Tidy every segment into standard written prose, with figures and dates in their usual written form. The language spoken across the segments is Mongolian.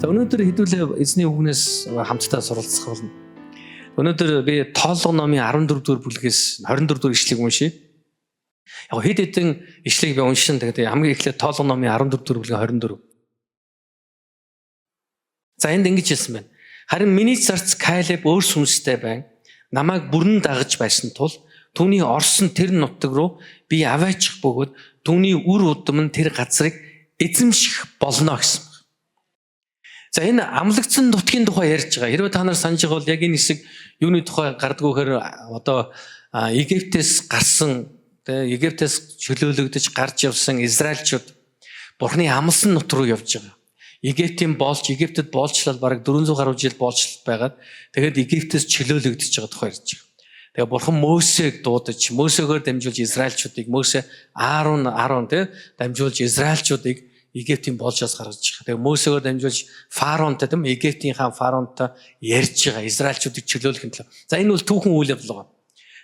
За, өнөөдөр хэдүүлээ эзний үгнээс хамтдаа суралцах болно. Өнөөдөр би Тоолго номын 14 дугаар бүлгээс 24 дугаар ишлэгийг уншъя. Яг хэд хэдэн ишлэгийг би уншин. Тэгээд хамгийн эхлээд Тоолго номын 14 дугаар бүлгийн 24. За, энд ингэж хэлсэн байна. "Харин миний зарц Калеб өөр сүнстэй байна. Намайг бүрэн дагаж байсан тул түүний орсон тэр нутаг руу би аваачих бөгөөд түүний үр удам нь тэр газрыг эзэмших болно" гэсэн. За, энэ амлагдсан нутгийн тухай ярьж байгаа. Хэрвээ та нар санаж байгаа бол яг энэ хэсэг юуны тухай гардггүй гэхээр одоо Египтээс гарсан, тэ, Египтээс чөлөөлөгдөж гарч явсан Израильчууд Бурхны амласан нут руу явж байгаа. Египтийн боолч, Египтэд боолчлал бараг 400 гаруй жил боолчлал байгаад, тэгээд Египтээс чөлөөлөгдөж байгаа тухай ярьж байгаа. Тэгээ Бурхан Мосег дуудаж, Мосегоор дамжуулж Израильчуудыг, Мосе, Аарон, тэ, дамжуулж Израильчуудыг Египтийн боолжоос гаргаж байгаа. Тэгээ Мосегоор дамжуулж Фараонтой, тийм, Египтийн хаан Фараонтой ярьж байгаа, Израильчуудыг чөлөөлөхийн төлөө. За, энэ бол түүхэн үйл явдал байгаа.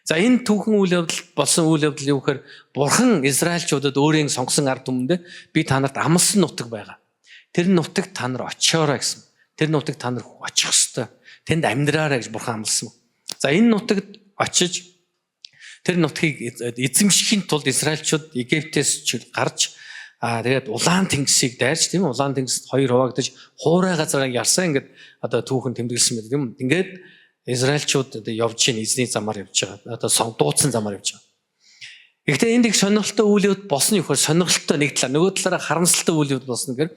За, энэ түүхэн үйл явдал болсон үйл явдал юу гэхээр Бурхан Израильчуудад, өөрийн сонгосон ард түмэндээ би та нарт амласан нутаг байгаа. Тэр нутагт та нар очиорой гэсэн. Тэр нутагт та нар очих ёстой. Тэнд амьдраарай гэж Бурхан амласан. За, энэ нутагт очиж тэр нутгийг эзэмшихийн тулд Израильчууд Египтээс гарч, тэгээд Улаан тэнгисийг дайрч, тийм үү, Улаан тэнгист хоёр хуваагдаж, хуурай газараа ярьсан, ингээд одоо түүхэн тэмдэглэсэн байдаг, тийм үү. Ингээд Израильчууд одоо явж чинь эзний замаар явж байгаа. Одоо дуудсан замаар явж байгаа. Гэхдээ энд их сонирхолтой үйл явдал болсон юу гэхээр сонирхолтой нэг талаар, нөгөө талаараа харамсалтай үйл явдал болсон гэхээр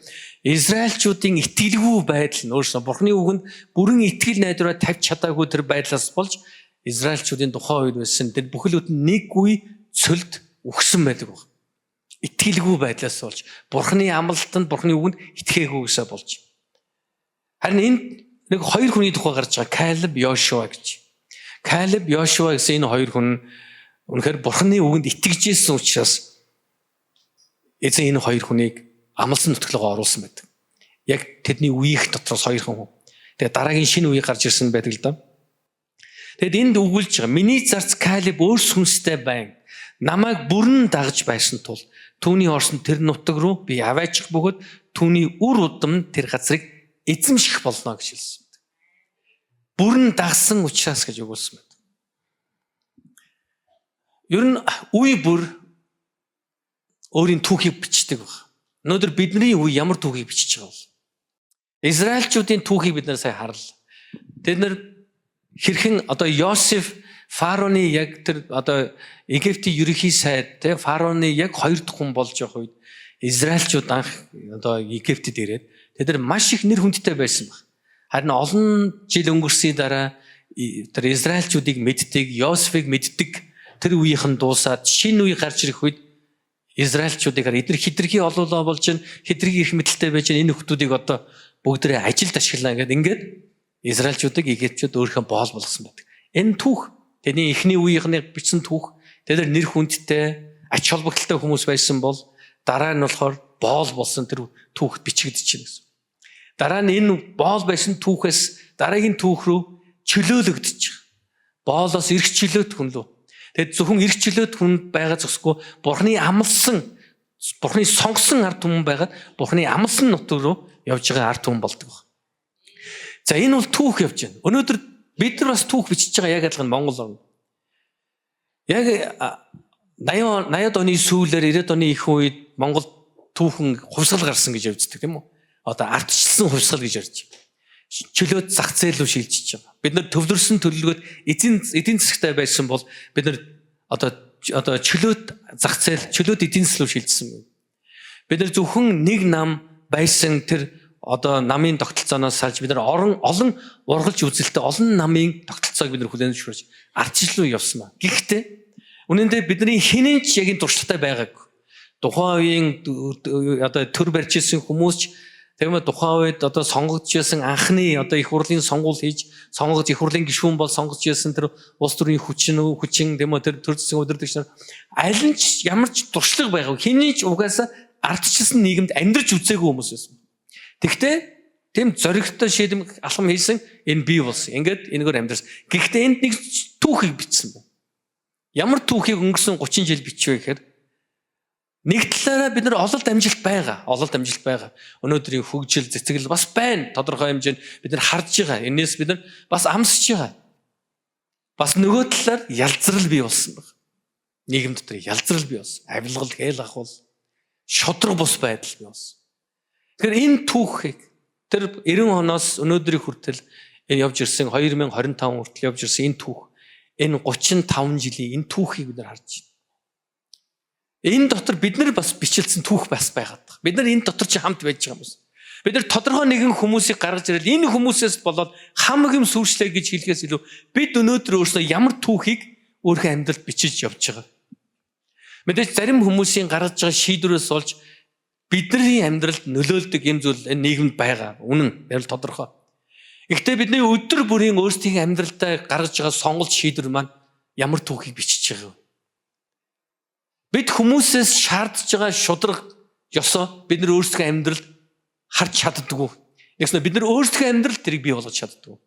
Израильчуудын итгэлгүй байдал нь өөрөөсөө Бурхны үгэнд бүрэн итгэл найдвараа тавьж чадаагүй тэр байдлаас болж Израильчуудын тухайн үед байсан тэр бүхэл бүтэн нэг үе цөлд үхсэн байдаг баг. Итгэлгүй байдлаас болж, Бурхны амлалтанд, Бурхны үгэнд итгээгүйгээсээ болж. Харин энд нэг хоёр хүний тухай гарч байгаа: Калеб, Йошуа гэж. Калеб, Йошуа гэсэн энэ хоёр хүн үнэхээр Бурхны үгэнд итгэжсэн учраас эзэн энэ хоёр хүнийг амласан нутаглуугаа оруулсан байдаг. Яг тэдний үеийнх дотроос хоёр хүн. Тэгээ дараагийн шинэ үе гарч ирсэн байдаг л да. Тэгэд энд өгүүлж байгаа: "Миний зарц Калеб өөр сүнстэй байна. Намайг бүрэн дагаж байсан тул түүний орсон тэр нутаг руу би аваачих бөгөөд түүний үр удам нь тэр газрыг эзэмших болно" гэж хэлсэн. Бүрэн дагсан учраас гэж өгүүлсэн байна. Ер нь үе бүр өөрийн түүхийг бичдэг баг. Өнөөдөр бидний үе ямар түүхийг бичиж байгаа бол? Израильчуудын түүхийг бид нар сая харлаа. Тэд нар хэрхэн одоо Йосеф фароны яг тэр одоо Египтийн ерөнхий сайд, те, фароны яг хоёр дахь хүн болж явах үед Израильчууд анх одоо Египтэд ирээд тэд нар маш их нэр хүндтэй байсан баг. Харин олон жил өнгөрсний дараа тэр Израильчуудыг мэддэг, Йосефийг мэддэг тэр үеийнх нь дуусаад шинэ үе гарч ирэх үед Израильчуудыг эдгээр хэтэрхий олоолаа болж байна, хэтэрхий эрх мэдэлтэй байж байна, энэ хүмүүсийг одоо бүгдээрээ ажилд ашиглаа гэдэг, ингээд Израильчуудыг Египтчүүд өөрийнхөө боол болгосон байдаг. Энэ түүх тэдний эхний үеийнхний бичсэн түүх. Тэд нар нэр хүндтэй, ач холбогдолтой хүмүүс байсан бол дараа нь болохоор боол болсон тэр түүх бичигдэж байна гэсэн. Дараа нь энэ боол байсан түүхээс дараагийн түүх рүү чөлөөлөгдөж байгаа. Боолоос эрх чөлөөт хүн лүү. Тэгэд зөвхөн эрх чөлөөт хүн байгаа зогсохгүй, Бурхны амласан, Бурхны сонгосон ард түмэн байгаад Бурхны амласан нутаг руу явж байгаа ард түмэн болдог баг. За, энэ бол түүх явж байна. Өнөөдөр бид нар бас түүх бичиж байгаа, яг адилхан Монгол орн. Яг 80 80-ад оны сүүлээр 90-ад оны их үед Монгол түүхэн хувьсгал гарсан гэж явждаг, тийм үү? Одоо ардчилсан хувьсгал гэж ярьж байна. Чөлөөт зах зээл рүү шилжиж байгаа. Бид нар төвлөрсөн төлөвлөгөөд эдийн засагтай байсан бол бид нар одоо чөлөөт зах зээл, чөлөөт эдийн засаг руу шилжсэн байна. Бид нар зөвхөн нэг нам байсан тэр одоо намын тогтолцооноос салж, бид нар орон олон ургалж үзэлтэй олон намын тогтолцоог бид нар хүлээн зөвшөөрч ардчилсан руу явсан ба. Гэхдээ үнэн дээр бидний хэн нь ч яг энэ туршлагатай байгаагүй. Тухайн үеийн одоо төр барьж ирсэн хүмүүс ч, тийм ээ, тухайн үед одоо сонгогдож байсан, анхны одоо их хурлын сонгуул хийж сонгогдож, их хурлын гишүүн бол сонгогдож байсан тэр улс төрийн хүчин, тийм ээ, тэр төр засгийн удирдагч нар аль нь ч ямар ч туршлага байгаагүй. Хэн нь ч угаасаа ардчилсан нийгэмд амьдарч үзээгүй хүмүүс байсан. Тэгвэл тийм зоригтой шийдэм алхам хийсэн, энэ бий болсон. Ингээд энэгээр амьдарсан. Гэхдээ энд нэг түүхийг бичсэн байна. Ямар түүхийг өнгөрсөн 30 жил бичвэ гэхээр Нэг талаараа бид нар ололт амжилт байгаа. Ололт амжилт байгаа. Өнөөдрийн хөгжил, цэцэглэл бас байна. Тодорхой хэмжээнд бид нар харж байгаа. Энээс бид нар бас амсж байгаа. Бас нөгөө талаар ялзрал бий болсон байна. Нийгэм дотор ялзрал бий болсон. Авилгал, хээл ахуул, шудраг бус байдал бий болсон. Тэгэхээр энэ түүхийг тэр 90 оноос өнөөдрийн хүртэл энэ явж ирсэн 2025 хүртэл явж ирсэн энэ түүх, энэ 35 жилийн энэ түүхийг бид нар харж байна. Энэ дотор бид нар бас бичилсэн түүх бас байгаад байгаа. Бид нар энэ дотор чи хамт байж байгаа юм байна. Бид нар тодорхой нэгэн хүмүүсийг гаргаж ирэл энэ хүмүүсээс болоод хамаг юм сүршлээ гэж хэлэхээс илүү бид өнөөдөр өөрсдөө ямар түүхийг өөрийнхөө амьдралд бичиж явж байгаа. Мэдээж зарим хүмүүсийн гаргаж байгаа шийдвэрээс болж бидний амьдралд нөлөөлдөг юм зүйл энэ нийгэмд байгаа. Үнэн, яг л тодорхой. Гэхдээ бидний өдөр бүрийн өөрсдийн амьдралдаа гаргаж байгаа сонголт шийдвэр маань ямар түүхийг бичиж байгаа вэ? Бид хүмүүсээс шаардж байгаа шудраг ёсоо бид нар өөрсдийн амьдралд харж чаддаггүй. Тэгснэ бид нар өөрсдийн амьдрал тэрийг бий болгож чаддаггүй.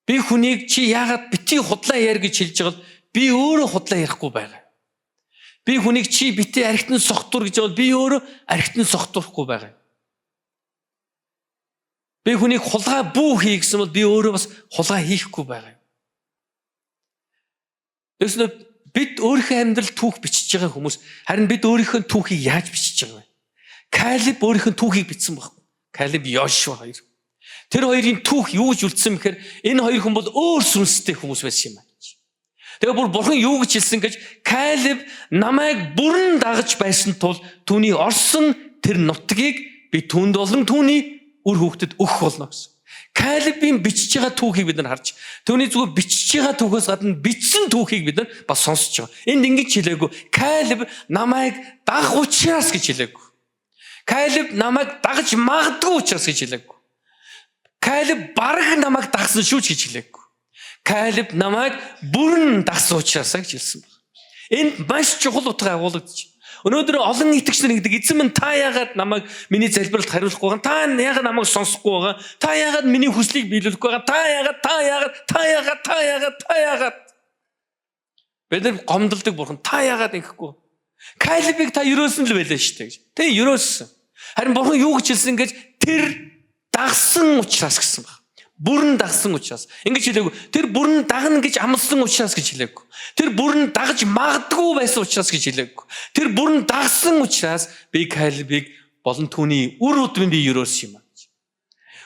Би хүнийг чи яагаад бити худлаа яар гэж хэлж байгаа бол би өөрөө худлаа ярихгүй байгаа. Би хүнийг чи бити архитан согтур гэж байгаа бол би өөрөө архитан согтурхгүй байгаа. Би хүнийг хулгай бүү хий гэсэн бол би өөрөө бас хулгай хийхгүй байгаа. Тэгснэ бид өөрийнхөө амьдрал түүх бичиж байгаа хүмүүс, харин бид өөрийнхөө түүхийг яаж бичиж байгаа вэ? Калиб өөрийнхөө түүхийг бичсэн байхгүй. Калиб, Йошуа хоёр. Тэр хоёрын түүх юу гэж үлдсэн бэхээр энэ хоёр хүн бол өөр сүнстэй хүмүүс байсан юм байна. Тэгээ бүр бурхан юу гэж хэлсэн гэж Калиб намайг бүрэн дагаж байсан тул түүний орсон тэр нутгийг би түүнд болон түүний үр хүүхдэд өгөх болно гэсэн. Калибийн бичиж байгаа түүхийг бид нар харж, түүний зүгээр бичиж байгаа түүхээс гадна бичсэн түүхийг бид нар бас сонсож байгаа. Энд ингэж хэлээгүй. Калиб намайг дагах учраас гэж хэлээгүй. Калиб намайг дагаж магадгүй учраас гэж хэлээгүй. Калиб бараг намайг дагсан шүү ч гэж хэлээгүй. Калиб намайг бүрэн дагсан учраас гэж хэлсэн байна. Энд маш чухал утга агуулгадж. Өнөөдөр олон итгэгч нар гэдэг эзэн минь та яагаад намайг миний залбиралд хариулахгүй байгаа? Та яагаад намайг сонсохгүй байгаа? Та яагаад миний хүслийг биелүүлэхгүй байгаа? Та яагаад, та яагаад, та яагаад, та яагаад, та яагаад? Бид нар гомдолдог бурхан та яагаад ингэхгүй? Калибыг та ерөөсөн л байлаа шүү дээ гэж. Тэ ерөөссөн. Харин бурхан юу гэж хэлсэн гэж тэр дагсан учраас гэсэн баг. Бүрэн дагсан учраас. Ингэж хэлээгүй. Тэр бүрэн дагна гэж амласан учраас гэж хэлээгүй. Тэр бүрэн дагаж магадгүй байсан учраас гэж хэлээгүй. Тэр бүрэн дагсан учраас би Калибыг болон түүний үр удмыг би ерөөсөн юм аа.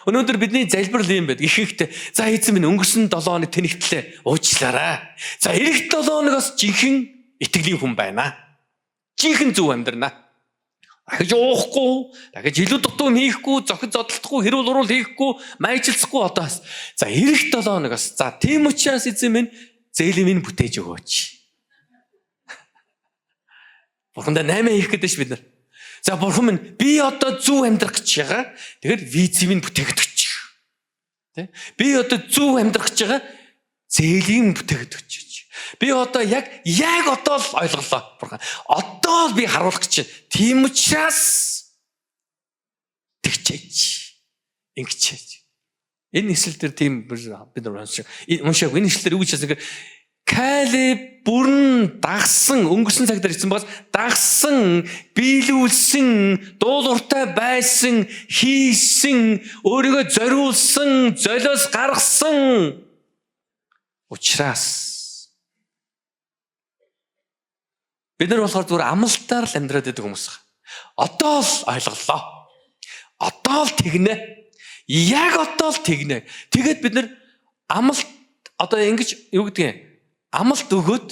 Өнөөдөр бидний залбирал юм байдаг. Ихэнхдээ за эзэн минь өнгөрсөн 7 хоног тэнэгтлээ. Уучлаарай. За ирэх 7 хоногоос жинхэнэ итгэлийн хүн байна. Жинхэнэ зөв амьдрнаа. Дахиж уухгүй, дахиж илүү дутуу хийхгүй, зохид зодтолдохгүй, хэрүүл уруул хийхгүй, майжилцахгүй одоо бас. За ирэх 7 хоногоос за тийм учраас эзэн минь зээлийн минь бүтээж өгөөч. Бурхандаа 8 хийх гэдэг ш бид нар. За бурхан минь би одоо зөв амьдрах гэж байгаа. Тэгэхээр визийг минь бүтээгээд өгч. Тэ? Би одоо зөв амьдрах гэж байгаа. Зээлийн бүтээгээд өгч. Би одоо яг одоо л ойлголоо бурхан. Одоо л би харуулах гэж. Тийм учраас тэгчээч. Ингэчээч. Энэ эсэл дээр тийм бид нар уншааг энэ эсэл дээр юу гэж хэлсэн гэхээр Калиб бүрэн дагсан өнгөрсөн цаг дээр ирсэн багас дагсан, биелүүлсэн, дуулууртай байсан, хийсэн, өөрийгөө зориулсан, золиос гаргасан учраас бид нар болохоор зүгээр амлалтаар л амьдраад байдаг хүмүүс. Одоо л ойлголоо. Одоо л тэгнэ. Яг одоо л тэгнэ. Тэгээд бид нар амлалт одоо ингэж юу гэдгийг амлалт өгөөд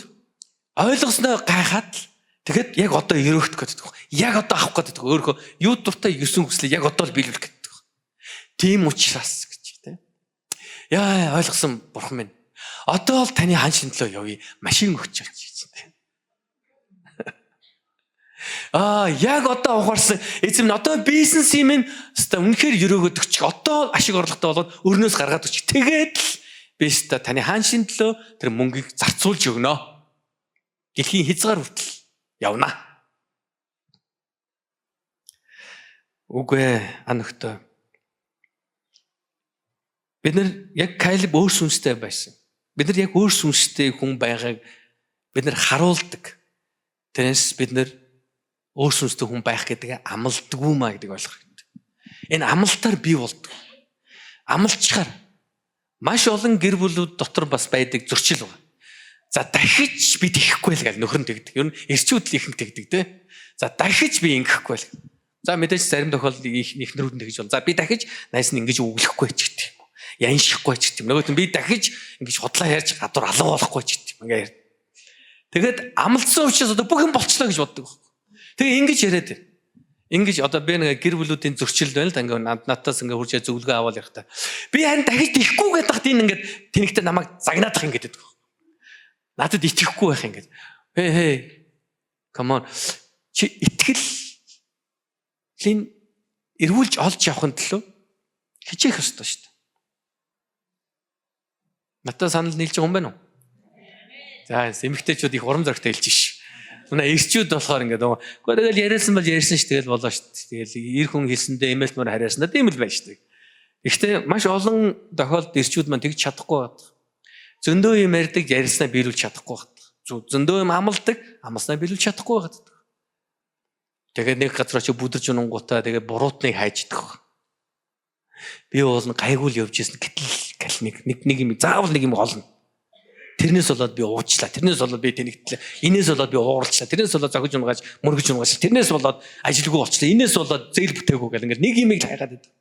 ойлгосноо гайхаад л тэгэхэд яг одоо өрөөхөх гэдэг. Яг одоо авах гэдэг. Өөрийнхөө юу дуртай 9 хүслээ яг одоо л биелүүлэх гэдэг. Тийм учраас гэж тийм. Яа ойлгосон бурхан минь. Одоо л таны хан шинтлөө явъя. Машин өгч явчих гэж тийм. Аа яг одоо ухаарсан эзэм нь одоо бизнес юм нь өстой үнэхээр өрөөгöd өгчих. Одоо ашиг орлоготой болоод өрнөөс гаргаад өгчих. Тэгээд л би өстой таны хаан шин төлөө тэр мөнгийг зарцуулж өгнө. Дэлхийн хязгаар хүртэл явна. Үгүй ээ, ан өгтөө. Бид нар яг Калиб өөр сүнстэй байсан. Бид нар яг өөр сүнстэй хүн байгааг бид нар харуулдаг. Тэрнээс бид нэр өөр сүнстэй хүн байх гэдэг амлдаггүй маа гэдэг ойлгох хэрэгтэй. Энэ амлалтаар бий болдог. Амлчаар маш олон гэр бүлүүд дотор бас байдаг зөрчил байна. За дахиж би тэхгүй л гэл нөхөр нь тэгдэг. Ер нь эрчүүд л ихэнх тэгдэг те. За дахиж би ингэхгүй л. За мэдээж зарим тохиолдолд эхнэрүүд нь тэгж болно. За би дахиж найс нь ингэж өглөхгүй ч гэдэг юм уу. Яншихгүй ч гэдэг юм. Нөгөөт нь би дахиж ингэж худлаа ярьж гадуур алга болохгүй ч гэдэг юм. Ингээ ярьд. Тэгэхэд амлцсан учраас одоо бүх юм болчлоо гэж боддог байхгүй. Тэгээ ингэж яриад байна. Ингэж одоо би нэг гэр бүлүүдийн зөрчил байна л да, ингээ надаас ингээ хурж зөвлөгөө аваад явах та. Би харин дахиж тэхгүй гэдэг тахт энэ ингээд тэнэгтээ намайг загнаадах ингээд гэдэг. Надад итгэхгүй байх ингээд. Хей хей. Come on. Чи итгэлийн эргүүлж олж явахын төлөө хичээх ёстой шүү дээ. Надад санал нийлж байгаа юм байна уу? За, эмэгтэйчүүд их урам зоригтой хэлж ш. Манай эрчүүд болохоор ингээд үгүй тэгэл яриасан бол ярьсан ш, тэгэл болоо ш. Тэгэл эр хүн хэлсэндээ эмээлт мөр хариасан да, тийм л байж шүү. Гэхдээ маш олон тохиолдолд эрчүүд маань тэгж чадахгүй байдаг. Зөндөө юм ярьдаг, ярьснаа биелүүлж чадахгүй байдаг. Зөндөө юм амладаг, амласнаа биелүүлж чадахгүй байдаг. Тэгээд нэг газар очиж бүдэрч унангуудаа тэгээд буруутныг хайждаг. Би уул нь гайгүй л явж исэн, гэтэл гал нэг юм заавал нэг юм олно. Тэрнээс болоод би уучлаа. Тэрнээс болоод би тэнэгтлээ. Энээс болоод би ууралчлаа. Тэрнээс болоод зохиж унгааж, мөргөж унгааж. Тэрнээс болоод ажилгүй болчлаа. Энээс болоод зээл бүтээгүй гэл ингээд нэг юмыг л хайгаад байдаг.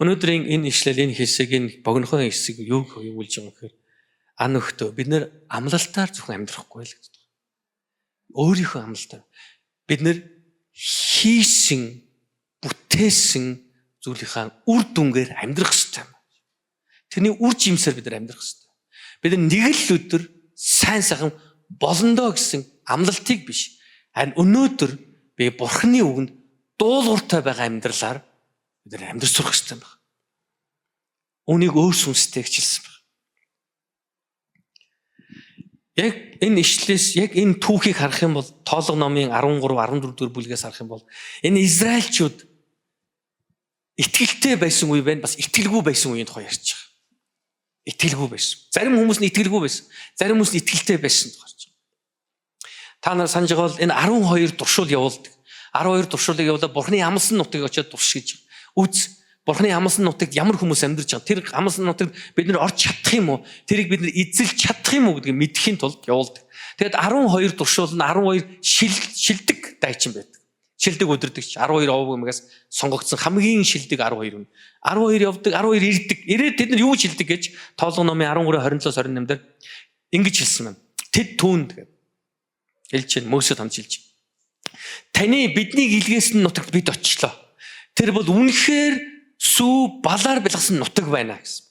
Өнөөдрийн энэ ишлэл, энэ хэсэг, энэ богинохон хэсэг юу өгүүлж байгаа гэхээр ан өгтөө бид нэр амлалтаар зөвхөн амьдрахгүй л гэж. Өөрийнхөө амлалтаар бид нэр хийсэн, бүтээсэн зүйлийнхаа үр дүнгээр амьдрах хэрэгтэй юм. Тэрний үр жимсээр бид нар амьдрах хэрэгтэй. Бид нар нэг л өдөр сайн сайхан болондоо гэсэн амлалтыг биш. Харин өнөөдөр би Бурхны үгэнд дуулууртай байгаа амьдралаар бид нар амьдрах сурах хэрэгтэй байна. Үүнийг өөр сүнстэй хичээлсэн байна. Яг энэ ишлээс, яг энэ түүхийг харах юм бол, Тоолго номын 13 14 дэх бүлгээс харах юм бол энэ Израильчууд итгэлтэй байсан үе байна, бас итгэлгүй байсан үеийн тухай ярьж байгаа. Итгэлгүй байсан. Зарим хүмүүс нь итгэлгүй байсан. Зарим хүмүүс нь итгэлтэй байсан тухай ярьж байгаа. Та нар санаж байгаа бол энэ 12 дуршуул явуулдаг. 12 дуршуулыг явуулаад Бурхны амласан нутгийг очиод турш гэж. Үз, Бурхны амласан нутагт ямар хүмүүс амьдарч байгаа. Тэр амласан нутагт бид нар орж чадах юм уу? Тэрийг бид нар эзэлж чадах юм уу гэдгийг мэдэхийн тулд явуулдаг. Тэгэд 12 дуршуул нь 12 шилдэг дайчин байдаг. Шилдэг удирдагч 12 овог аймагаас сонгогдсон хамгийн шилдэг 12 хүн. 12 явдаг, 12 ирдэг. Ирээд тэд нар юу шилдэг гэж Тоолго номын 13:27 28 дээр ингэж хэлсэн байна. Тэд түүнд гэдэг. Хэлж чинь Мөсөд хандж хэлж. Таны биднийг илгээсэн нутагт бид очлоо. Тэр бол үнэхээр сүү балаар бэлгсэн нутаг байна гэсэн.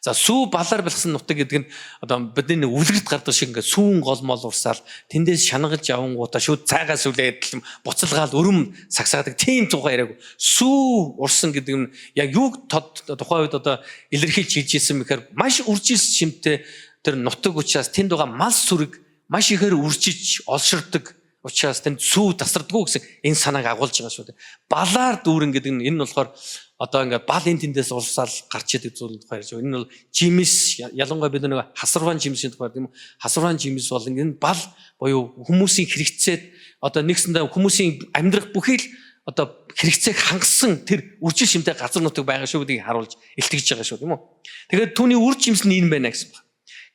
За, сүү балаар бэлгсэн нутаг гэдэг нь одоо бидний үлгэрт гардаг шиг ингээд сүүн гол мол урсаал тэндээс шангалж явангуудаа шүүд цайгаа сүлээд буцалгаал өрөм сагсаадаг тийм зугаа яриаг. Сүү урсан гэдэг нь яг юуг тухайн үед одоо илэрхийлж хэлж ирсэн мэхээр маш үржилс шимтэй тэр нутаг учраас тэнд байгаа мал сүрэг маш ихээр үржиж олширдаг учраас тэнд сүү тасардаггүй гэсэн энэ санааг агуулж байгаа шүү дээ. Балаар дүүрэн гэдэг нь энэ нь болохоор одоо ингээд бал энэ тэндээс урсаал гарч идэг зүйл тухай ярьж байгаа. Энэ бол жимс, ялангуяа бид нэг хасарван жимсийн тухай тийм үү? Хасарван жимс болон энэ бал буюу хүмүүсийн хэрэгцээд одоо нэгсэндээ хүмүүсийн амьдрах бүхий л одоо хэрэгцээг хангасан тэр үржил шимтэй газар нутаг байгаа шүү гэдгийг харуулж илтгэж байгаа шүү, тийм үү? Тэгээд түүний үр жимс нь энэ байна гэсэн байна.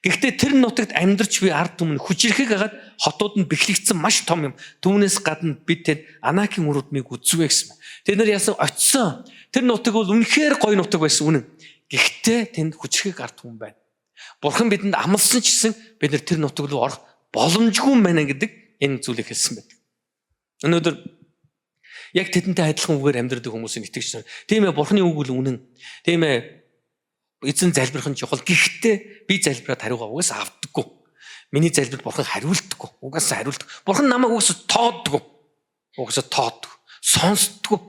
Гэхдээ тэр нутагт амьдарч буй ард түмэн хүчирхэг хагаад хотууд нь бэхлэгдсэн маш том юм. Түүнээс гадна бид тэд Анакийн үр удмыг үзвэ гэсэн байна. Тэд нар яасан очисон. Тэр нутаг бол үнэхээр гоё нутаг байсан, үнэн. Гэхдээ тэнд хүчирхэг ард түмэн байна. Бурхан бидэнд амласан ч гэсэн бид нар тэр нутаг руу орох боломжгүй юм байна гэдэг энэ зүйлийг хэлсэн байдаг. Өнөөдөр яг тэдэнтэй адилхан үгээр амьдрдаг хүмүүсийн итгэгч нар. Тийм ээ, Бурханы үг бол үнэн. Тийм ээ, эзэн залбирах нь чухал. Гэхдээ би залбираад хариугаа угаасаа авдаггүй. Миний залбирт бурхан хариулдаггүй. Угаасаа хариулдаг. Бурхан намайг угаасаа тооддоггүй. Угаасаа тооддог. Сонсдоггүй.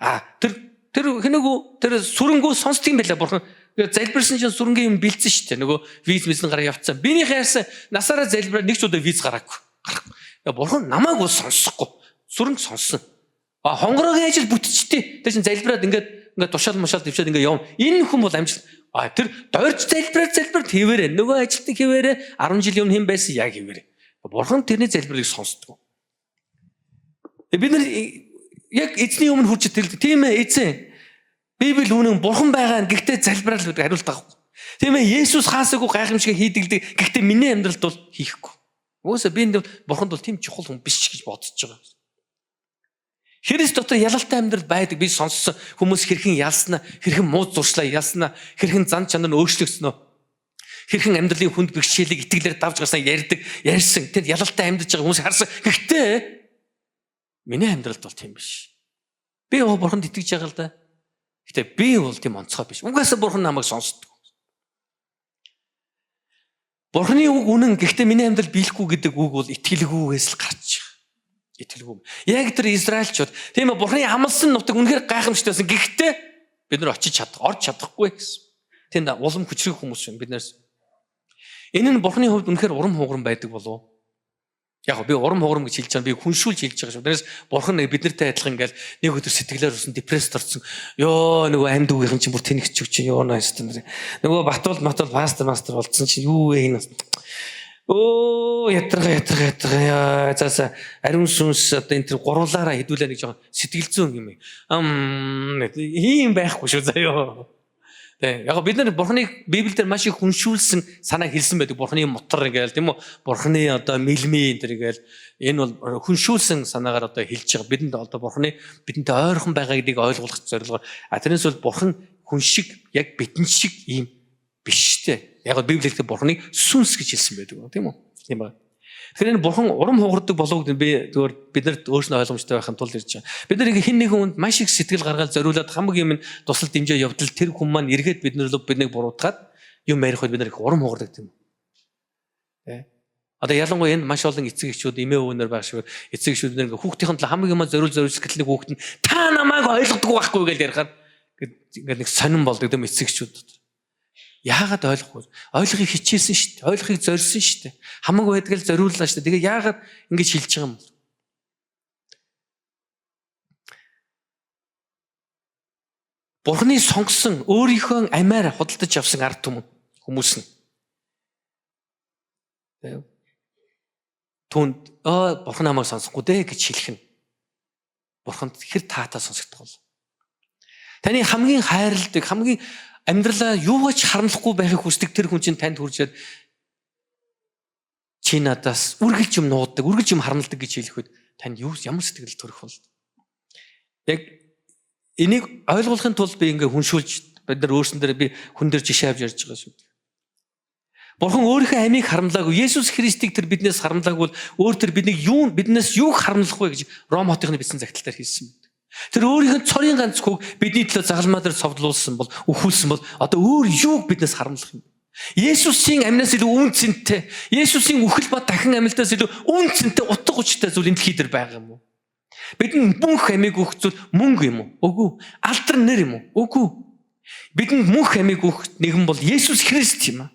А тэр хинэгүү тэр сүрэнгүү сонсдог юм байлаа бурхан. Залбирсан чинь сүрэнгийн юм бэлдсэн шүү дээ. Нөгөө виз мисэн гараа явцсан. Минийх яасан насаараа залбираад нэг ч удаа виз гараагүй. Гарахгүй. Бурхан намайг бол сонсохгүй. Сүрэнг сонссон. А хонгороогийн ажил бүтчихтэй. Тэр чинь залбираад ингээд ингээд тушаал мушаал дэвшээд ингээд явна. Энэ хүн бол амжилт. А тэр дойрч залбираад залбир хэвээрээ нөгөө ажилтны хэвээрээ 10 жилийн өмнө хэн байсан яг хэвээрээ. Бурхан тэрний залбирлыг сонсдог. Бид нар яг эзний өмнө хурж итэл тийм ээ, эзэн, Библи үнэн, бурхан байгаа, гэхдээ залбирал гэдэг хариулт авахгүй. Тийм ээ, Есүс хаасаагүй гайхамшиг хийдэгдэг. Гэхдээ миний амьдралд бол хийхгүй. Угаасаа би энд бурханд бол тийм чухал хүн биш гэж бодож байгаа. Христ дотор ялалтай амьдрал байдаг. Би сонссон хүмүүс хэрхэн ялснаа, хэрхэн муу зуршлаа ялснаа, хэрхэн зан чанар нь өөрчлөгдснөө, хэрхэн амьдралын хүнд бэрхшээлийг итгэлээр давж гарсан ярьдаг, ярьсан. Тэр ялалтай амьдарч байгаа хүмүүс харсан. Гэхдээ миний амьдралд бол тийм биш. Би бурханд итгэж байгаа л да. Гэхдээ би бол тийм онцгой биш. Угаасаа бурхан намайг сонсдог. Бурханы үг үнэн, гэхдээ миний амьдрал биелэхгүй гэдэг үг бол итгэлгүйгээс л гарч байгаа. Итгэлгүй. Яг тэр Израильчууд тийм ээ, Бурханы амласан нутаг үнэхээр гайхамшигтай байсан. Гэхдээ бид нар очиж чадах, орж чадахгүй гэсэн. Тэнд улам хүчрэх хүмүүс байна биднээс. Энэ нь Бурханы хувьд үнэхээр урам хугарам байдаг болов уу? Яг би урам хугарам гэж хэлж байгаа, би хүншүүлж хэлж байгаа шүү. Тэрнээс Бурхан нэг бид нартай адилхан ингээл нэг өдөр сэтгэлээр усан депресд орсон. Йоо, нөгөө амьд үгийнхэн чинь бүр тэнэгч чинь ёо найс тэр. Нөгөө Батуул матуул пастор мастер болцсон чинь юу вэ энэ? Өө, ятрага ятрага ятрага яа, за за, ариун сүнс одоо энэ тэр гурлаараа хэдүүлээ нэг жоохон сэтгэл зүйн юм. Ийм байхгүй шүү заяо. Тэ яг бид нар Бурханыг Библиэлд маш их хүншүүлсэн санаа хэлсэн байдаг. Бурханы мотор ингээл тийм үү? Бурханы одоо мэлми энэ төр ингээл энэ бол хүншүүлсэн санаагаар одоо хэлж байгаа. Бидэнд одоо Бурханы бидэнтэй ойрхон байгаа гэдгийг ойлгуулах зорилгоор. А тэрнээс бол Бурхан хүн шиг, яг бидэн шиг ийм биш тэ. Яг Библиэлд Бурханыг сүнс гэж хэлсэн байдаг, тийм үү? Тийм байна. Тэгэхээр энэ Бурхан урам хугардаг болов гэдэг би зүгээр бид нарт өөрснөө ойлгомжтой байхын тулд ирж байгаа. Бид нар ингээ хин нэгэн хүнд маш их сэтгэл гаргаад зориулаад хамаг юм тусал дэмжээ явдал тэр хүн маань эргээд бид нар рүү биднийг буруутгаад юм ярих үед бид нар их урам хугардаг, тийм үү? Тэ. Одоо ялангуяа энд маш олон эцэг эхчүүд, эмээ өвөнөр байх шиг эцэг эхчүүд нэг хүүхдийн төлөө хамаг юм зориул зориулж гэтэл нэг хүүхд нь та намайг ойлгодгүй байхгүй гэж ярихаар ингээд нэг сонирн болдог тийм эцэг эхчүүд. Яагаад ойлгохгүй? Ойлгохыг хичээсэн шүү дээ. Ойлгохыг зорьсон шүү дээ. Хамаг байдгал зориуллаа шүү дээ. Тэгээ яагаад ингэж хэлж байгаа юм бэ? Бурхны сонгосон, өөрийнхөө амиар худалдаж авсан ард түмэн хүмүүс нь. Түүнд аа Бурхан намайг сонсохгүй дээ гэж хэлэх нь Бурханд хэр таатай сонсогдох вэ? Таны хамгийн хайрладаг, хамгийн амьдралаа юугаач харамлахгүй байхыг хүсдэг тэр хүн чинь танд хүрчээд чи надаас үргэлж юм нуудаг, үргэлж юм харамладаг гэж хэлэхэд танд юу ямар сэтгэл төрөх вэ? Яг энийг ойлгуулахын тулд би ингээ хүншүүлж бид нар өөрсөн дээр би хүн дээр жишээ авч ярьж байгаа шүү дээ. Бурхан өөрийнхөө амийг харамлаагүй, Есүс Христийг тэр биднээс харамлаагүй бол өөр тэр биднийг юу биднээс юу харамлах вэ гэж Ром хотынхны бичсэн загтал дээр хэлсэн байна. Тэр өөрийнх нь цорын ганц хүүг бидний төлөө загалмаа дээр цовдлуулсан бол, өхүүлсэн бол одоо өөр юуг биднээс харамлах юм? Есүсийн амнаас илүү үн цэнтэй, Есүсийн үхэл ба дахин амьлтаас илүү үн цэнтэй, утга учиртай зүйл энэ дэлхий дээр байгаа юм уу? Бидэнд мөнх амийг өгөх зүйл мөнгө юм уу? Үгүй. Алдар нэр юм уу? Үгүй. Бидэнд мөнх амийг өгөх нэгэн бол Есүс Христ юм аа.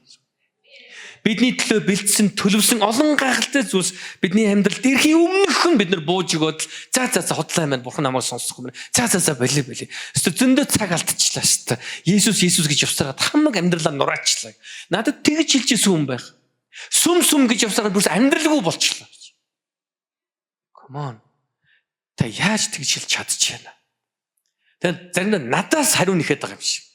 Бидний төлөө бэлдсэн, төлөвсөн олон гайхалтай зүйлс бидний амьдралд ирэхийн өмнөхөн бид нар бууж өгөөд л за за за, худлаа маань, Бурхан намайг сонсохгүй юм. За за за, боли боли. Өстө зөндөө цаг алдчихлаа шүү дээ. Есүс Есүс гэж явсараад хамаг амьдралаа нураачлаа. Надад тэгж хэлж исэн хүн байх. Сүм сүм гэж явсараад бүрс амьдралгүй болчихлоо. Come on. Та яаж тэгж хэлж чадчихна? Тэгээд заримдаа надаас хариу нэхэд байгаа юм шиг.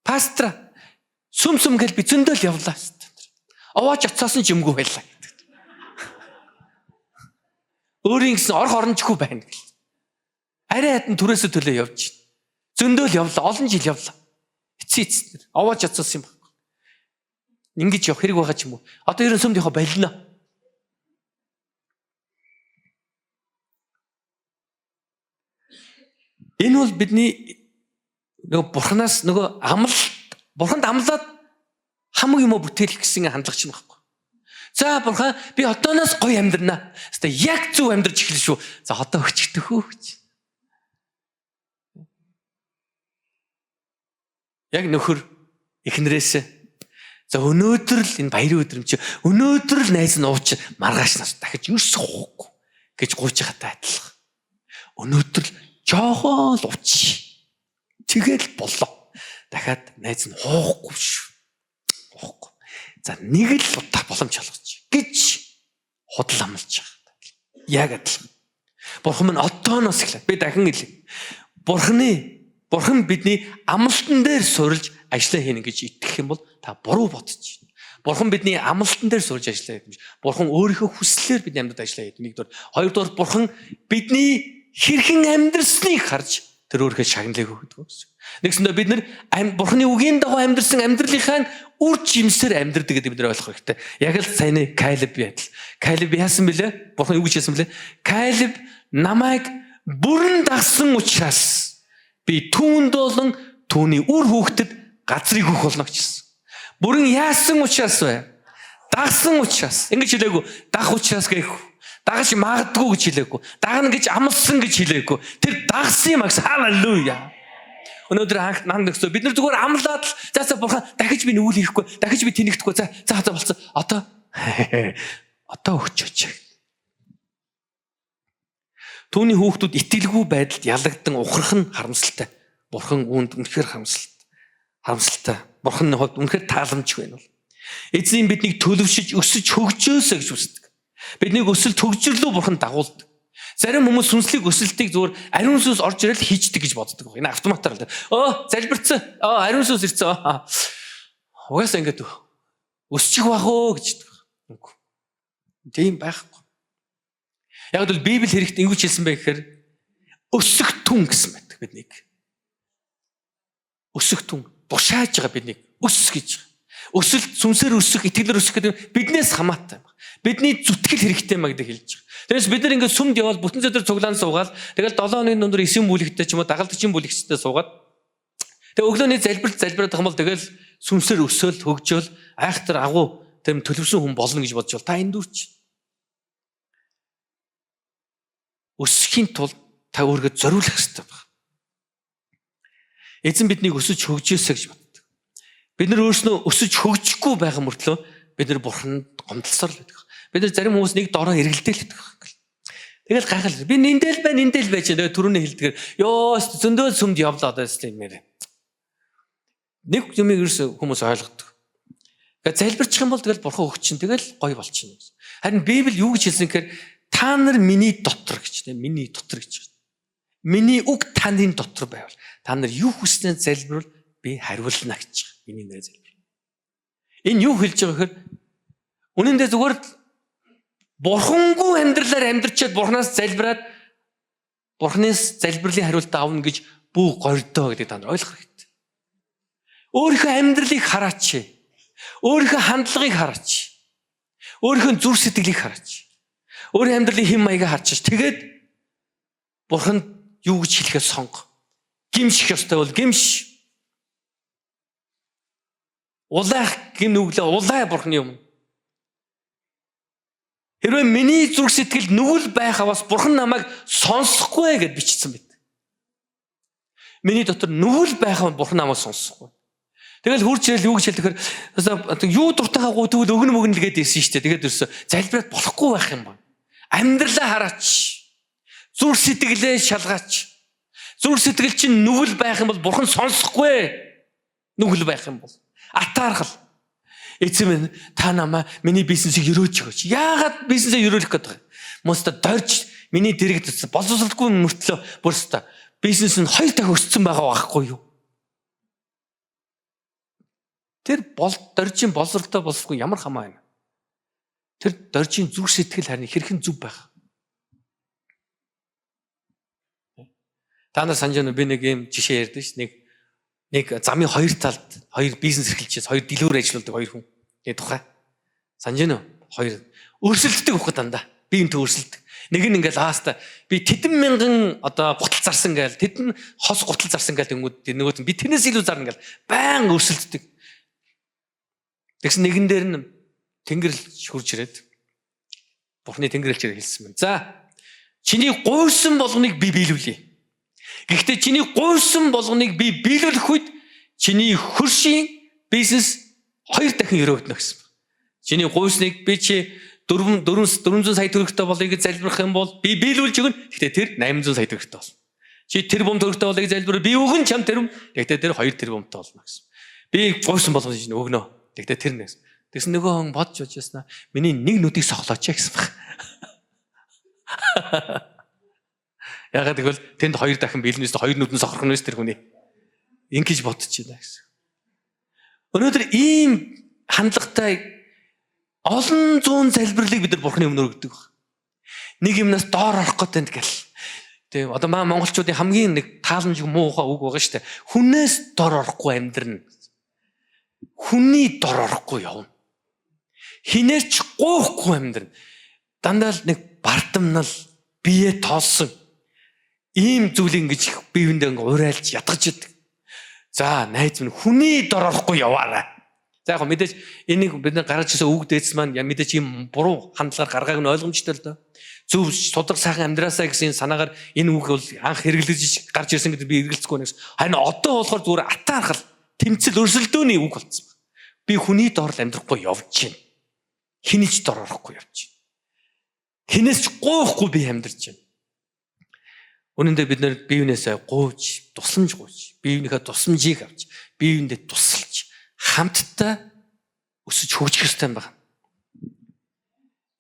Пастор, сүм сүм гэл би зөндөл явлаа. Овоож оцоосон ч юмгүй байлаа гэдэг. Өөрийн гэсэн орох орончгүй байна гэл. Арай хатан түрээсээ төлөө явж байна. Зөндөл явлаа, олон жил явлаа. Эцсийн эцэст овоож оцоосон юм байна. Ингэж явах хэрэг байгаа ч юм уу. Одоо ерөн сүмд явах болино. Энэ бол бидний нөгөө бурхнаас нөгөө амлалт, бурханд амлаад хамаг юм уу бүтээлэх гэсэн хандлага чинь байхгүй. За бурхан, би одооноос гоё амьдрнаа. Хэвээ яг зөв амьдрч эхэлнэ шүү. За одоо өчигдөх үү гэж. Яг нөхөр эхнэрээс за өнөөдөр л энэ баярын өдөр юм чи өнөөдөр л найз нь ууч маргааш нас дахиж ерөөсөө уухгүй гэж гуйж байгаатай адилхан. Өнөөдөр л жоохон л ууч. Тэгэл боллоо. Дахиад найз нь уухгүй шүү. Уухгүй. За нэг л удаа боломж олгоч гэж худал амлаж байгаа. Яг адилхан. Бурхан минь одооноос эхлээд би дахин хэлье. Бурхан бидний амлалтан дээр суурилж ажиллаа хийнэ гэж итгэх юм бол та буруу бодож байна. Бурхан бидний амлалтан дээр суурилж ажиллаа хийдэг юм. Бурхан өөрийнхөө хүслээр бидний амьдралд ажиллаа хийдэг. Нэгдүгээр. Хоёрдугаар, Бурхан бидний хэрхэн амьдрсныг харж тэр өөрийнхөө шагналыг өгдөг гэсэн. Нэгсэндээ бид нар Бурханы үгийн дагуу амьдрсан амьдралынхаа үр жимсээр амьдрдаг гэдэг бид нар ойлгох хэрэгтэй. Яг л саяны Калеб адил. Калеб яасан бэлээ? Бурхан юу гэж хэлсэн бэлээ? Калеб намайг бүрэн дагсан учраас би түүнд болон түүний үр хүүхдэд газрыг өгөх болно гэсэн. Бүрэн яасан учраас вэ? Дагсан учраас. Ингэж хэлээгүй. Дах учраас гэх. Дагаж магадгүй гэж хэлээгүй. Дагна гэж амласан гэж хэлээгүй. Тэр дагсан юм аа гэсэн. Халелуя. Өнөөдөр анх нам нөхцөө бид нар зүгээр амлаад л за за бурхан, дахиж би нүгэл хийхгүй, дахиж би тэнэгдэхгүй, за за за болцсон. Одоо өгчөөч. Түүний хүүхдүүд итгэлгүй байдалд ялагдан ухрах нь харамсалтай. Бурхан үүнд үнэхээр харамсалтай. Харамсалтай. Бурханы хувьд үнэхээр тааламжгүй байна бол. Эзэн биднийг төлөвшөж өсөж хөгжөөсэй гэж хүсдэг. Биднийг өсөлт хөгжирлөө бурхан дагуулдаг. Зарим хүмүүс сүнслэг өсөлтийг зүгээр ариун сүнс орж ирэл хийждэг гэж боддог. Энэ автоматар л. Өө, залбирцсан. Оо, ариун сүнс ирсэн. Угаасаа ингэж өсчих бах оо гэж боддог. Үгүй. Тийм байхгүй. Яг л Библи хэрэгт ингэж хэлсэн бэ гэхээр өсөх түн гэсэн байдаг биднийг. Өсөх түн тушааж байгаа биднийг өс гэж. Өсөлт, сүнсээр өсөх, итгэлээр өсөх гэдэг нь биднээс хамаатай юм. Бидний зүтгэл хэрэгтэй юм а гэдэг хэлж байгаа. Тэрнээс бид нар ингээд сүмд явбал бүтэн өдөр цуглаан суугаад, тэгэл 7 хоногийн дундуур 9 бүлэгтэй ч юм уу дагалдагчийн бүлэгчтэй суугаад, тэгээ өглөөний залбиралт залбираад байгаа юм бол тэгэл сүнсээр өсөөл хөгжөөл айхтар агуу тэр төлөвсөн хүн болно гэж бодож бол та энд дүрч. Өсөхийн тулд та өөрийгөө зориулах хэрэгтэй байна. Эзэн биднийг өсөж хөгжөөсэй гэж боддог. Бид нар өөрснөө өсөж хөгжихгүй байгаа мөртлөө бид нар бурханд гомдлосоор л байдаг. Бид нар зарим хүмүүс нэг дороо эргэлдээл байдаг. Тэгэл гайхал. Би нэндэл бай, нэндэл байж. Тэгээ түрүүний хэлдгээр ёо зөндөө сүмд явлаа одоо юм ярэ. Нэг юмыг ерөөс хүмүүс ойлгодог. Тэгээ залбирчих юм бол тэгэл бурхан өгчин, тэгэл гоё болчихно гэсэн. Харин Библи юу гэж хэлсэн гэхээр та нар миний дотор гэж, тийм, миний дотор гэж. Миний үг таны дотор байвал та нар юу хүснээр залбирвал би хариулна гэж. Миний нэрээр залбир. Энэ юу хэлж байгаа гэхээр үнэн дээр зүгээр бурхангүй амьдралаар амьдрчаад бурханаас залбираад бурханаас залбирлын хариултаа авна гэж бүү гордоо гэдэг та нар ойлгох хэрэгтэй. Өөрийнхөө амьдралыг хараач. Өөрийнхөө хандлагыг хараач. Өөрийнхөө зүрх сэтгэлийг хараач. Өөрийн амьдралын хэм маягийг харж. Тэгээд бурхан юу гэж хэлэхээ сонго. Гимших ёстой бол гимш. Улаах гим нүглээ улай бурханы юм. Хэрвээ миний зүрх сэтгэл нүгэл байх аваас бурхан намайг сонсохгүй гэд бичсэн байт. Миний дотор нүгэл байх аваа бурхан намайг сонсохгүй. Тэгэл хурж ирэл юу гэж хэлэхээр юу дуртайгаа гуй тэгвэл өгнө мөгнө л гээд ирсэн шүү дээ. Тэгээд ерөөсө залбираад болохгүй байх юм байна. Амьдралаа хараач. Зүрх сэтгэлээ шалгаач. Зүрх сэтгэл чинь нүгэл байх юм бол бурхан сонсохгүй. Нүгэл байх юм бол атаархал. Эзэн минь, та намаа миний бизнесийг өрөөж өгөөч. Яагаад бизнесээ өрөөлөх гэдэг вэ? Моста дорж миний дэрэгд боловсролгүй мөртлөө бүрстэ бизнес нь 2 дахин өссөн байгаа байхгүй юу? Тэр бол доржийн боловсролтой боловсрохгүй ямар хамаа юм. Тэр доржийн зүрх сэтгэл харин хэрхэн зөв байх. Та нар санаж байна уу? Би нэг юм жишээ ярьдэн ш. Нэг замын хоёр талд хоёр бизнес эрхэлж, хоёр дэлгүүр ажилладаг хоёр хүн. Тэгээ тухай. Санаж байна уу? Хоёр өрсөлддөг хөөх дандаа. Би энтэй өрсөлдөг. Нэг нь ингээл ааста би тэдэн мянган одоо гутал зарсан гээл, тэдэн хос гутал зарсан гээл тэнгүүд нөгөөт нь би тэрнээс илүү зарна гээл баян өрсөлддөг. Тэгсэн нэгэн дээр нь тэнгэрэл хурж ирээд Бурхны тэнгэрлэгчээр хэлсэн байна. За, чиний гуйсан болгоныг би биелүүлье. Гэхдээ чиний гуйсан болгоныг би биелүүлэх үед чиний хөршийн бизнес 2 дахин өрөөгдөнө гэсэн. Чиний гуйсныг би чи 4 400 сая төгрөгтэй болъё гэж залбирах юм бол би биелүүлж өгнө. Гэхдээ тэр 800 сая төгрөгтэй болно. Чи тэр бум төгрөгтэй болъё гэж залбирвал би өгөн чам тэр. Гэхдээ тэр 2 тэрбумтай болно гэсэн. Би гуйсан болгоныг чинь өгнө. Гэхдээ тэр нэгсэн. Тэгсэн нөгөө хүн бодж бодж яснаа миний нэг нүдийг сохлооч гэсэн баг. Ягаад гэвэл тэнд хоёр дахин биелнээс хоёр нүд нь сохрох нь тэр хүний. Ингэж бодож байна гэсэн. Өнөөдөр ийм хандлагатай олон зуун залбирлыг бид нар Бурхны өмнө өргөдөг баг. Нэг юмнаас доор орох гэдэг гэл. Тийм одоо маа монголчуудын хамгийн нэг тааламжгүй муухай үг байгаа шүү дээ. Хүнээс дор орохгүй амьдрна. Хүний дор орохгүй явна. Хинээс ч гуйхгүй амьдрна. Дандаа л нэг бардамнал бие тоолсон ийм зүйлийг ингэж биевэндээ ингээ урайлж ятгаж идэг. За найз минь хүний дор орохгүй яваарай. За яг мэдээж энийг бид нар гаргаж ирсэн үг дээдс маань мэдээж ийм буруу хандлагаар гаргааг нь ойлгомжтой л доо. Зөв судраг сайхан амьдраасаа гэсэн санаагаар энэ үг бол анх хэрэглэж гарч ирсэн гэдэг би эргэлзэхгүй байна гэсэн. Харин одоо болохоор зүгээр атаархал тэмцэл өрсөлдөөний үг болсон байна. Би хүний дор л амьдрахгүй явж байна. Хэний ч дор орохгүй явж байна. Хинээс ч гуйхгүй би амьдарч байна. Үнэн дээр бид нэр биевнээсээ гуйж, тусламж гуйж, биевнийхээ тусламжийг авч, биевэндээ тусалж, хамтдаа өсөж хөгжих ёстой юм байна.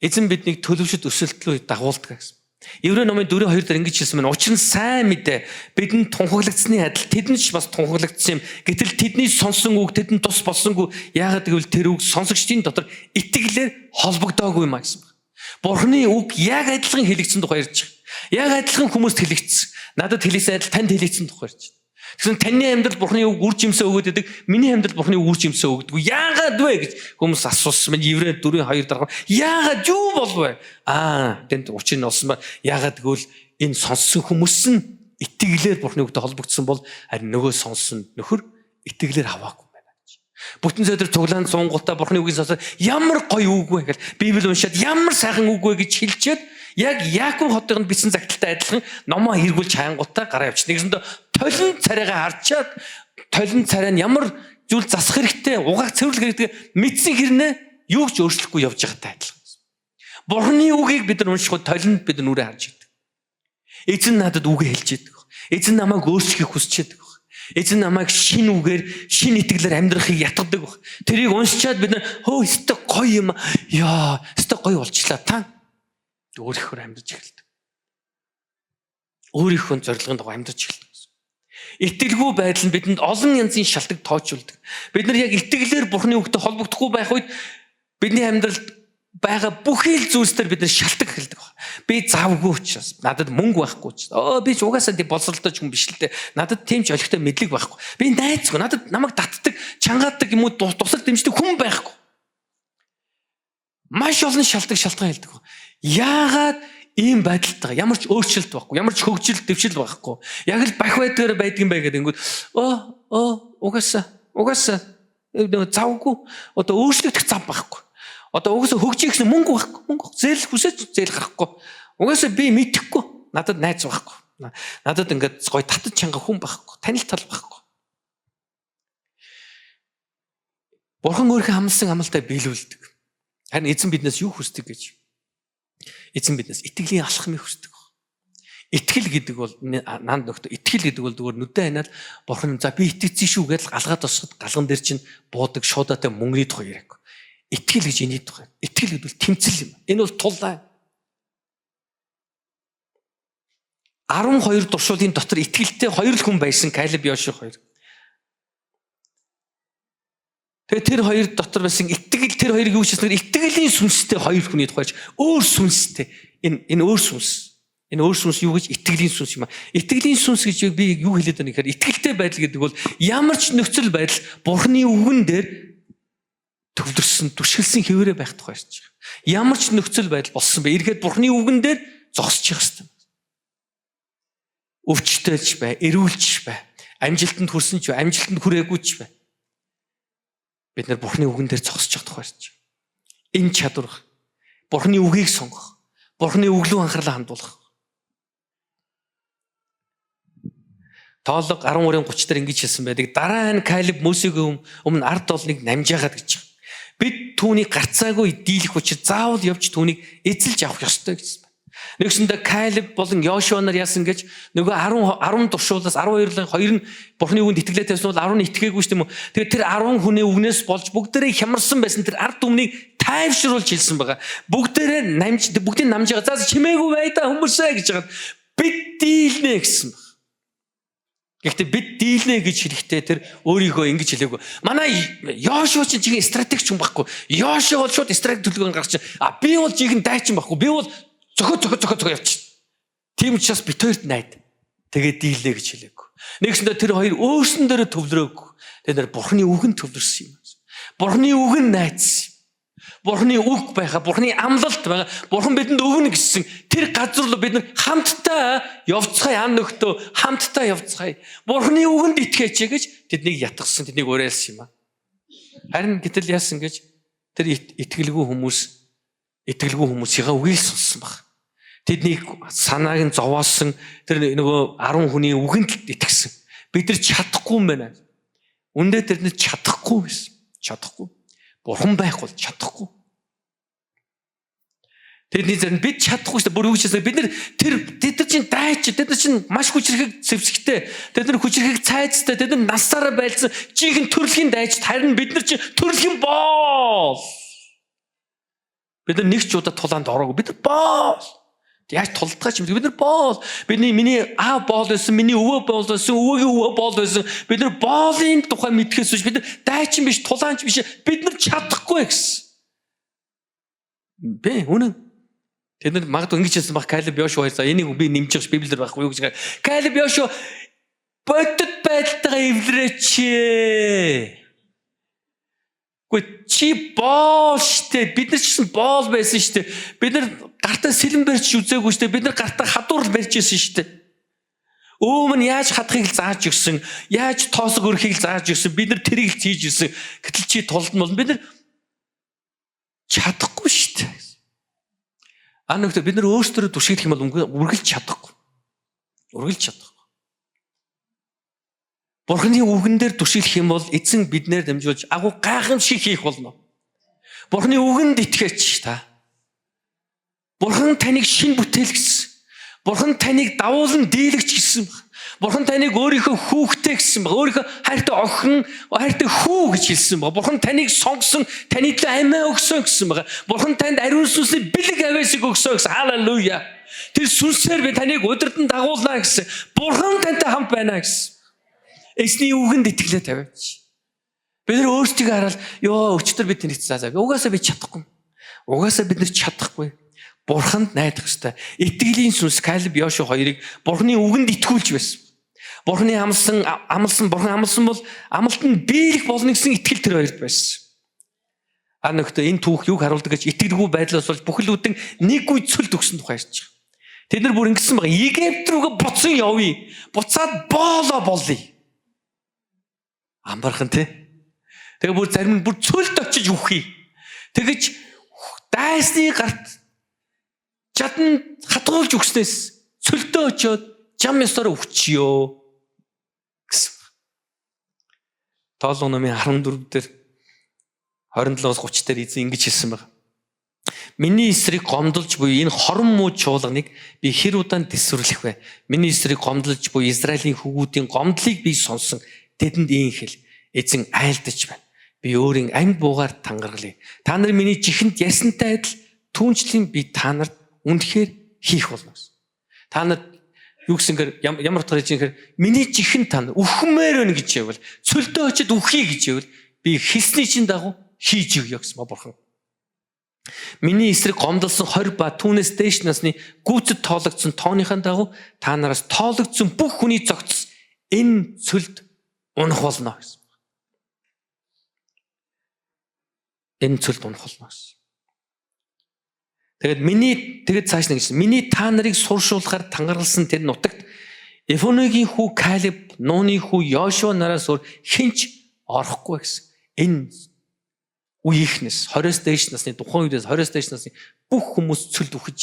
Эзэн биднийг төлөвшөд өсөлтлөө дагуулдаг гэсэн. Еврей номын 4:2 дээр ингэж хэлсэн байна. Учир нь сайн мэдээ бидэнд тунхаглагдсны адил тэдэнд ч бас тунхаглагдсан юм. Гэтэл тэдний сонсон үг тэдэнд тус болсонгүй. Яагаад гэвэл тэр үг сонсогчдын дотор итгэлээр холбогдоогүй юм а гэсэн байна. Бурхны үг яг адилхан хэлэгдсэн тухай ярьж байгаа. Яг адилхан хүмүүст хэлэгдсэн. Надад хэлсэн адил танд хэлэгдсэн тухай ярьж байна. Тэгсэн таны амьдрал Бурхны үг үр жимсээ өгөөд байдаг. Миний амьдрал Бурхны үг үр жимсээ өгдөг. Яагаад вэ гэж хүмүүс асуусан маань Еврей 4:2 дарга. Яагаад юу болов вэ? Аа, тэнд учир нь олсон ба. Яагаад гэвэл энэ сонссон хүмүүс нь итгэлээр Бурхны үгтэй холбогдсон бол харин нөгөө сонссон нөхөр итгэлээр аваагүй байна гэж. Бүтэн зөдөр цуглаан суунгуудаа Бурхны үгийг сонсоод ямар гоё үг вэ гэл Библи уншаад ямар сайхан үг вэ гэж хэлчихэд яг Яаков хотын бичсэн загталтай адилхан номоо эргүүлж хайнгуудаа гараа явчихна. Нэгсэндээ толин царайгаа харчаад толин царай нь ямар зүйл засах хэрэгтэй, угаах цэвэрлэх хэрэгтэй мэдсэн хэрнээ юу ч өөрчлөхгүй явж байгаатай адилхан. Бурхны үгийг бид нар уншихад толинд бид нүрээ харж идэг. Эзэн надад үгээ хэлж идэг. Эзэн намайг өөрчлөхийг хүсэж идэг. Эзэн намайг шинэ үгээр, шинэ итгэлээр амьдрахыг ятгадаг. Тэрийг уншичаад бид нар хөө өстой гоё юм. Яа, өстой гоё болчлаа та. Өөрийнхөө амьдарч эхэлдэг. Өөрийнхөө зорилгын дагуу амьдарч эхэлдэг. Итгэлгүй байдал нь бидэнд олон янзын шалтгаан тоочулдаг. Бид нар яг итгэлээр Бурхны үгтэй холбогдохгүй байх үед бидний амьдралд байгаа бүхий л зүйлс төр бид нар шалтгаан эхэлдэг. Би завгүй учраас, надад мөнгө байхгүй учраас. Өө би ч угаасаа тийм боловсролтой ч хүн биш л дээ. Надад тийм ч олигтой мэдлэг байхгүй. Би найзгүй. Надад намайг татдаг, чангаадаг юм уу тусал дэмждэг хүн байхгүй. Маш олон шалтгаан хэлдэг. Яагаад ийм байдалтай ямар ч өөрчлөлт байхгүй, ямар ч хөгжил дэвшил байхгүй. Яг л бах байдгаар байдгийн бай гэдэг ингүүд өө угаасаа угаасаа завгүй одоо өөрчлөгдөх зав байхгүй. Одоо угаасаа хөгжих гэсэн мөнгө байхгүй, мөнгө зээл хүсэж зээл гарахгүй. Угаасаа би мэдэхгүй, надад найз байхгүй. Надад ингээд гоё татаж чанга хүн байхгүй, танил тал байхгүй. Бурхан өөрийнхөө хамлсан амлалтаа биелүүлдэг. Харин эзэн биднээс юу хүсдэг гэж? Эзэн биднээс итгэлийн алхмыг хүсдэг. Итгэл гэдэг бол нанд нөхдөд итгэл гэдэг бол зүгээр нүдэн ханаал бурхан за би итгэцэн шүү гэдэл галгаа тосгод галган дээр чинь буудаг шуудаатай мөнгөний тухай яриаг. Итгэл гэж энэний тухай. Итгэл гэдэг бол тэмцэл юм. Энэ бол тулаан. 12 дуршуулын дотор итгэлтэй хоёр л хүн байсан Калеб Йошуа хоёр. Тэгээ тэр хоёр дотор байсан итгэл тэр хоёрыг юу хийсэн гэхээр итгэлийн сүнстэй хоёр хүний тухайч өөр сүнстэй энэ өөр сүнс. Энэ өөр сүнс юу гэж итгэлийн сүнс юм а. Итгэлийн сүнс гэж би юу хэлээд байна гэхээр итгэлтэй байдал гэдэг бол ямар ч нөхцөл байдал Бурхны үгэн дээр төвлөрсөн, түшгэлсэн хэвээрээ байх тухай ярьж байгаа. Ямар ч нөхцөл байдал болсон бэ? Эргээд Бурхны үгэн дээр зогсож явах хэрэгтэй. Өвчтөйч бай, эрүүлч бай, амжилтанд хүрсэн ч бай, амжилтанд хүрээгүй ч бай. Бид нар Бурхны үгэн дээр зогсож явах тухай ярьж байгаа. Энэ чадвар Бурхны үгийг сонгох, Бурхны үг рүү анхаарлаа хандуулах. Тоолог 13:30 дээр ингэж хэлсэн байдаг. Дараа нь Калеб Мөсегийн өмнө ард олныг намжаагаад гэж. Бид түүнийг гарцаагүй дийлэх учир заавал явж түүнийг эзэлж авах ёстой гэсэн байна. Нэгсэндээ Калеб болон Йошуа нар яасан гэж нөгөө 10 туршуулаас 12-ын 2 нь Бурхны үгэнд итгэлээ тавьсан бол 10 нь итгээгүй шүү дээ. Тэгээд тэр 10 хүний үгнээс болж бүгдээрээ хямарсан байсан тэр ард түмнийг тайвшруулж хэлсэн байгаа. Бүгдээрээ намж бүгдийг намж байгаа. За чимээгүй бай да хүмүүсээ гэж байгаа. Бид дийлнэ гэсэн баг. Гэхдээ бид дийлнэ гэж хэлэхдээ тэр өөрийгөө ингэж хэлээгүй. Манай Йошуа чинь жинхэнэ стратегч хүн байхгүй. Йошуа бол шууд стратеги төлөвлөгөө гаргаж чинь. А би бол жинхэнэ дайчин байхгүй. Би бол зөхө явчих. Тийм учраас бит хоёрт найд. Тэгээд дийлнэ гэж хэлээгүй. Нэгсэндээ тэр хоёр өөрсөн дээрээ төвлөрөөгүй. Тэр нар Бурхны үгэнд төвлөрсөн юм. Бурхны үгэнд найдсан юм. Бурхны үг байгаа, Бурхны амлалт байгаа. Бурхан бидэнд өгнө гэсэн тэр газар руу бид нар хамтдаа явцгаая, ан нөхдөө хамтдаа явцгаая. Бурхны үгэнд итгэээч гэж тэднийг ятгсан, тэднийг уриалсан юм аа. Харин гэтэл яасан гэж тэр итгэлгүй хүмүүс итгэлгүй хүмүүсийнхаа үгийг сонссон баг. Тэднийг санааг нь зовоосон тэр нөгөө 10 хүний үгэнд итгэсэн. Бид нар чадахгүй юм байна. Үндэ тэр нар чадахгүй байсан. Чадахгүй. Бурхан байхгүй бол чадахгүй. Тэдний зэрэг бид чадахгүй шүү дээ. Бүр юу гэж хэлсэн бид нар тэр тэд нар чинь дайч, тэд нар чинь маш хүчрхэг зэвсэгтэй, тэд нар хүчрхэг цайцтай, тэд нар насаараа байлсан жинхэнэ төрөлхийн дайч, харин бид нар чинь төрөлхийн боол. Бид нар нэг ч удаа тулаанд ороогүй. Бид нар боол. Яаж тулдгаа ч юм бид нар боол. Бидний миний аав боол байсан, миний өвөө боол байсан, өвөөгийн өвөө боол байсан. Бид нар боолын тухай мэдхээс биш, бид нар дайчин биш, тулаанч биш. Бид нар чадахгүй гэсэн. Бэ үнэн. Тэд нар магадгүй ингэж хэлсэн баг Калеб Йошуа хоёр за энийг би нэмж байгаа ш Библиэр байхгүй юу гэж. Калеб Йошуа бодит байдалтайгаа эвлэрээч. Гэхдээ чи боол штэ. Бид нар ч гэсэн боол байсан штэ. Бид нар гартаа сэлэн барьж үзээгүй штэ. Бид нар гартаа хадуур барьж ирсэн штэ. Өөм нь яаж хадахыг л зааж өгсөн, яаж тоосог өрхийг л зааж өгсөн. Бид нар тэрийг л хийж ирсэн. Гэтэл чи тулд нь бол бид нар чадахгүй штэ. А нэгт бид нар өөрсдөө дүршигдэх юм бол үргэлж чадахгүй. Үргэлж чадахгүй. Бурхны үгэн дээр дүршиглэх юм бол эзэн биднээр дамжуулж агуу гайхамшиг хийх болно. Бурхны үгэнд итгэээч та. Бурхан таныг шин бүтээл гэсэн. Бурхан таныг давуулан дийлэгч гэсэн. Бурхан таныг өөрийнхөө хүүхдээ гэсэн баг. Өөрийнхөө хайртай охин, хайртай хүү гэж хэлсэн баг. Бурхан таныг сонгосон, таны төлөө амиа өгсөн гэсэн баг. Бурхан танд ариун сүнсний бэлэг авиасыг өгсөн гэсэн. Халелуя. Тэр сүнсээр би таныг удирдан дагуулна гэсэн. Бурхан тантай хамт байна гэсэн. Эзний үгэнд итгэлээ тавиач. Бид нар өөрсдийгөө хараад ёо өчтөр би тэнийт за за угаасаа би чадахгүй. Угаасаа бид нар чадахгүй. Бурханд найдах ёстой. Итгэлийн сүнс Калеб Йошуа хоёрыг Бурханы үгэнд итгүүлж байсан. Бурханы амласан Бурхан амласан бол амлалт нь биелэх болно гэсэн итгэл тэр хоёрт байсан. А нөхдөд энэ түүх юг харуулдаг гэж итгэлгүй байдлаас болж бүхэл бүтэн нэггүй цөлд өгсөн тухай ярьж байгаа. Тэд нар бүр ингэсэн байгаа. Египт рүүгээ буцан явъя. Буцаад боолоо болъё. Амбархан тий. Тэгээ бүр зарим нь бүр цөлд очиж үхье. Тэгэж дайсны гарт чадан хатгуулж өгснээс цөлдөө очиод жам ёсоор үхчихё гэсэн. Тоолгон номын 14 дээр 27-аас 30 дээр эзэн ингэж хэлсэн байна. Миний эсрэг гомдолж буй энэ хорон муу чуулганыг би хэр удаан тэсвэрлэх вэ? Миний эсрэг гомдолж буй Израилийн хөвгүүдийн гомдлыг би сонсон. Тэдэнд ийм хэл. Эзэн айлдаж байна. Би өөрийн амьд буугаар тангаргалъя. Та нар миний жихэнд ярьсантай адил түүнчлэн би та нарт үнэхээр хийх болно гэсэн. Та нар юу гэсэнгээр ямар утгаар хэлж ийм миний жихэн та нар үхмээр байна гэж явэл цөлдөө очид үхье гэж явэл би хэлсний чинь дагуу хийж өгье гэсэн ба бурхан. Миний эсрэг гомдолсон 20 ба түүнээс дээш насны гүйцэд тоологдсон тооныхаа дагуу та нараас тоологдсон бүх хүний зогц энэ цөлд унах болно гэсэн. Энэ цөлд унах болно гэсэн. Тэгээд миний тэгээд цааш нэг гэсэн. Миний та нарыг суршуулахаар тангаргалсан тэр нутагт Ефоногийн хүү Калеб, Нууны хүү Йошуа нараас өөр хинч орохгүй гэсэн. Энэ үеийнхнээс 20-с дээш насны тухайн үедээс 20-с дээш насны бүх хүмүүс цөлд үхэж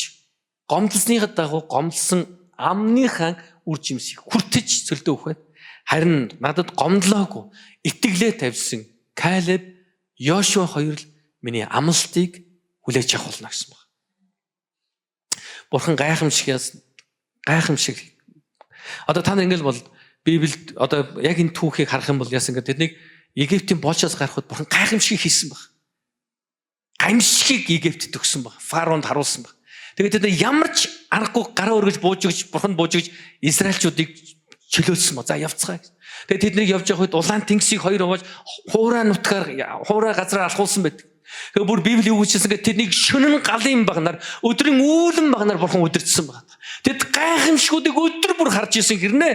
гомдлсныхаа дагуу гомдсон амныхаа үр жимсийг хүртэж цөлдөө үхээд харин надад гомдлоогүй итгэлээ тавьсан Калеб, Йошуа хоёр л миний амлалтыг хүлээж авах болно гэсэн байна. Бурхан гайхамшиг яасан. Гайхамшиг. Одоо та нар ингээл бол Библиэд одоо яг энэ түүхийг харах юм бол яасан гэдэг тэднийг Египтийн боолчоос гарахад Бурхан гайхамшиг хийсэн баг. Гамшигыг Египтэд өгсөн баг. Фараонд харуулсан баг. Тэгээд тэд нар ямар ч аргагүй гараа өргөж бууж өгч Бурхан бууж өгч Израильчуудыг чөлөөлсөн ба. За явцгаая. Тэгээд тэднийг явж явах үед улаан тэнгисийг хоёр хувааж хуурай нутгаар хуурай газраар алхуулсан байдаг. Тэгээ бүр Библи юу гэж хэлсэн гэхэд тэднийг шөнөн галын багнаар өдрийн үүлэн багнаар Бурхан удирдсан баг. Тэд гайхамшгуудыг өдөр бүр харж исэн хэрнээ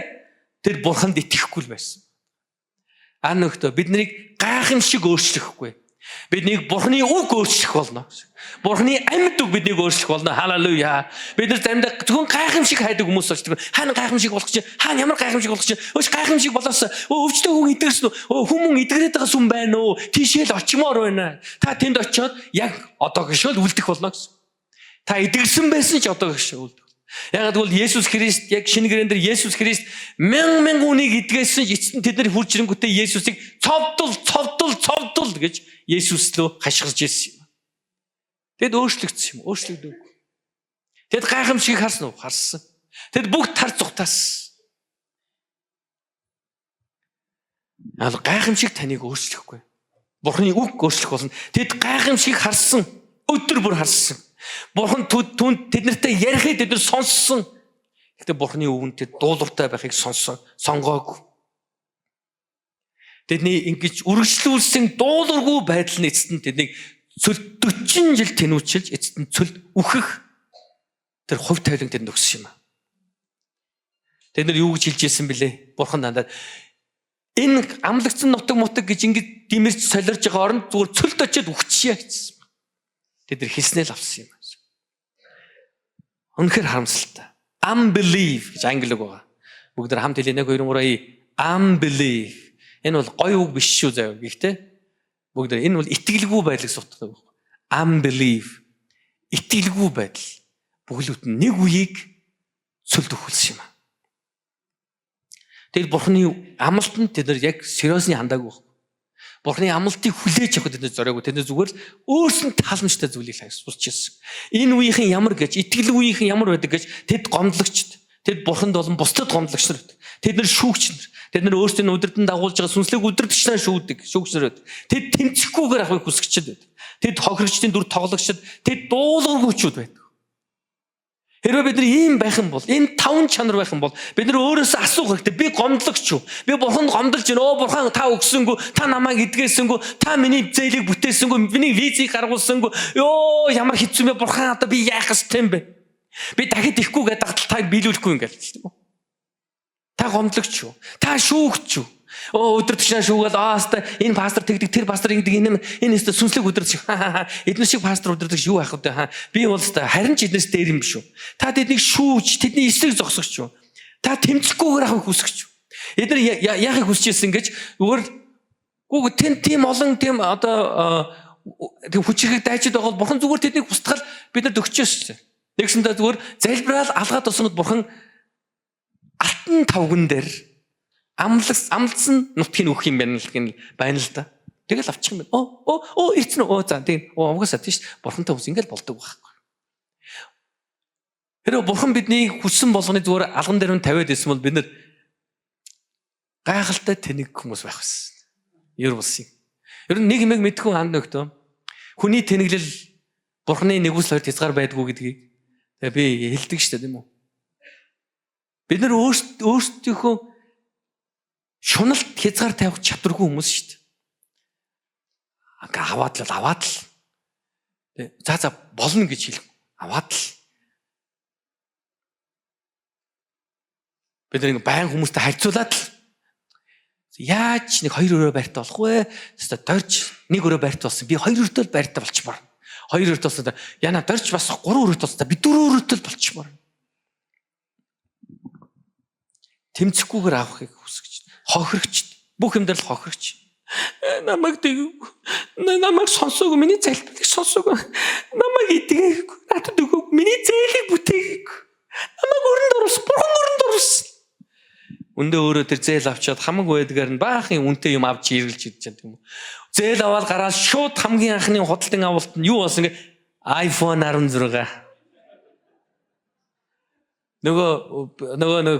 тэр Бурханд итгэхгүй л байсан. А нөхдөө бид нарыг гайхамшиг өөрчлөхгүй. Биднийг Бурхны үг өөрчлөх болно. Бурхны амьд үг биднийг өөрчлөх болно. Халелуя. Бид нар заримдаа зөвхөн гайхамшиг хайдаг хүмүүс болчихдог. Хаана гайхамшиг болох чинь? Хаана ямар гайхамшиг болох чинь? Өөш гайхамшиг болоос өвчтөе хүн идэгэрсэн үү? Хүмүүн идэгрээд байгаа сүм байна уу? Тийшээ л очимоор байна. Та тэнд очиод яг одоо гişэл үлдэх болно гэсэн. Та идэгэрсэн байсан ч одоо гişэл үлдэх. Яг тэгвэл Есүс Христ яг шинэ гэрэн дээр Есүс Христ мянган мянган үнийг эдгээсэн эцэст нь тэд нар хурж ирэнгүүтээ Есүсийг цовдол цовдол цовдол гэж Есүс лөө хашгирч ирсэн юм. Тэд өөрчлөгдсөн юм. Өөрчлөгдөөгүй. Тэд гайхамшигыг харсан уу? Харсан. Тэд бүгд тар зүхтаасан. Яг гайхамшиг таныг өөрчлөхгүй. Бурхны үг өөрчлөх болно. Тэд гайхамшиг харсан. Өдөр бүр харсан. Бурхан түнд тэд нартай ярихыг тэд нар сонссон. Гэхдээ Бурханы үгэнд тэд дуулууртай байхыг сонссон, сонгоогүй. Тэдний ингэж үргэлжлүүлсэн дуулуургүй байдал нь эцэст нь тэднийг цөл 40 жил тэнүүчилж эцэст нь цөл үхэх тэр хувь тавилан тэдэнд өгсөн юм. Тэд нар юу гэж хэлж ирсэн бilé? Бурхан дандаа энэ амлагдсан нутаг мутаг гэж ингэж димэрч солирж байгаа оронд зүгээр цөлд очиод үхчихье гэсэн. Тэд нар хэлснээ л авсан юм. Үнэхээр харамсалтай. Unbelief гэж англи үг байгаа. Бүгд нар хамт хэлье 1 2 3 unbelief. Энэ бол гоё үг биш шүү заяа. Гэхдээ бүгд энэ бол итгэлгүй байдал гэсэн утгатай үг. Unbelief. Итгэлгүй байдал. Бүхлөт нь нэг үеийг цөлд өхүүлсэн юм. Тэгэл Бурхны амлалтанд тэд нар яг сериосны хандаагүй байхгүй. Бурхны амлалтыг хүлээж авах тэд нар зориагүй. Тэд нар зүгээр л өөрсөн тааламжтай зүйлийг хайсуулж ирсэн. Энэ үеийнхэн ямар гэж, итгэл үеийнхэн ямар байдаг гэж тэд гомдлогчд, тэд Бурханд болон бусдад гомдлогч нар байдаг. Тэд нар шүүгч нар. Тэд нар өөрсдийн удирдан дагуулж байгаа сүнслэг удирдагч нараа шүүдэг, шүүгч нар байдаг. Тэд тэмцэхгүйгээр авахыг хүсгчд байдаг. Тэд хохирогчдын дүр тоглогчд, тэд дуулуургүйчүүд байдаг. Хэрвээ бид нар ийм байх юм бол, энэ таван чанар байх юм бол бид нар өөрөөсөө асуух хэрэгтэй. Би гомдлогч юу? Би Бурханд гомдолж байна. Оо Бурхан та өгсөнгүү, та намайг эдгээсэнгүү, та миний зээлийг бүтээсэнгүү, миний визийг гаргуулсангүй. Йоо ямар хэцүү бэ Бурхан, одоо би яах ёстой юм бэ? Би дахид ихгүй гэдэг тагтал таг биелүүлэхгүй ингээл тийм үү? Та гомдлогч юу? Та шүүгч юу? Оо өдөртөчнөө шүүгээл аа хаста энэ пастор тэгдэг, тэр пастор ингэдэг, энэ энэ өстө сүнслэг өдөртөч. Эднэр шиг пастор өдөртөч юу байх вэ? Би бол өстө харин ч эднээс дээр юм биш үү? Та тэднийг шүүж, тэдний эсрэг зогсогч юу? Та тэмцэхгүйгээр авахыг хүсгэж юу? Эднэр яахыг хүсэж ирсэн гэж зүгээр гүг тэн тийм олон тийм одоо тийм хүчирхэг дайчид байгаа бол бурхан зүгээр тэднийг хустгал бид нар дөгчөөс. Нэгсэндээ зүгээр залбираал алгаад тусмад бурхан алтан тавган дээр амлагдсан нутгийг өгөх юм байна л гин байна л да. Тэгэл авчих юм байна. Оо оо оо ирсэн үү? Оо за тийм. Оо угаасаа тийм ш. Бурхантай хүмүүс ингээл болдог байхгүй. Хэрвээ бурхан бидний хүссэн болгоны зүгээр алган дээр нь тавиад исэн бол бид нар гайхалтай тэнэг хүмүүс байх байсан. Ер болсон юм. Ер нь нэг юм мэдгүй ханд нөхдөө. Хүний тэнэглэл бурханы нэгүсэл хоёрт хязгаар байдгүй гэдгийг тэгээ би хэлдэг шүү дээ, тийм үү? Бид нар өөрсдийнхөө шуналт хязгаар тавих чадваргүй хүмүүс шүү дээ. Ингээ аваад л аваад л. За за болно гэж хэлэх. Аваад л. Бид нэг баян хүмүүстэй харьцуулаад л яаж нэг хоёр өрөө байртай болох вэ? Тэстэ дорж нэг өрөө байртай болсон. Би хоёр өрөөтэй л байртай болчмоор. Хоёр өрөөтэй болсон. Яна дорж бас гурван өрөөтэй болсон. Би дөрвөн өрөөтэй л болчмоор. Тэмцэхгүйгээр авахыг хүсгэж хохирогч бүх юм дээр л хохирогч. Намайг тэг намайг сонсоогүй, миний залбирыг сонсоогүй. Намайг идгээгүй, надад өгөөгүй, миний зээлийг бүтээгээгүй. Намайг өрөнд оруулсан, бурхан өрөнд оруулсан. Үндэ өөрөө тэр зээл авчиад хамаг байдгаар нь баахан үнэтэй юм авч иргэлж идэж байгаа юм. Зээл аваад гараад шууд хамгийн анхны худалдан авалт нь юу болсон гэ iPhone 16. Нөгөө нэг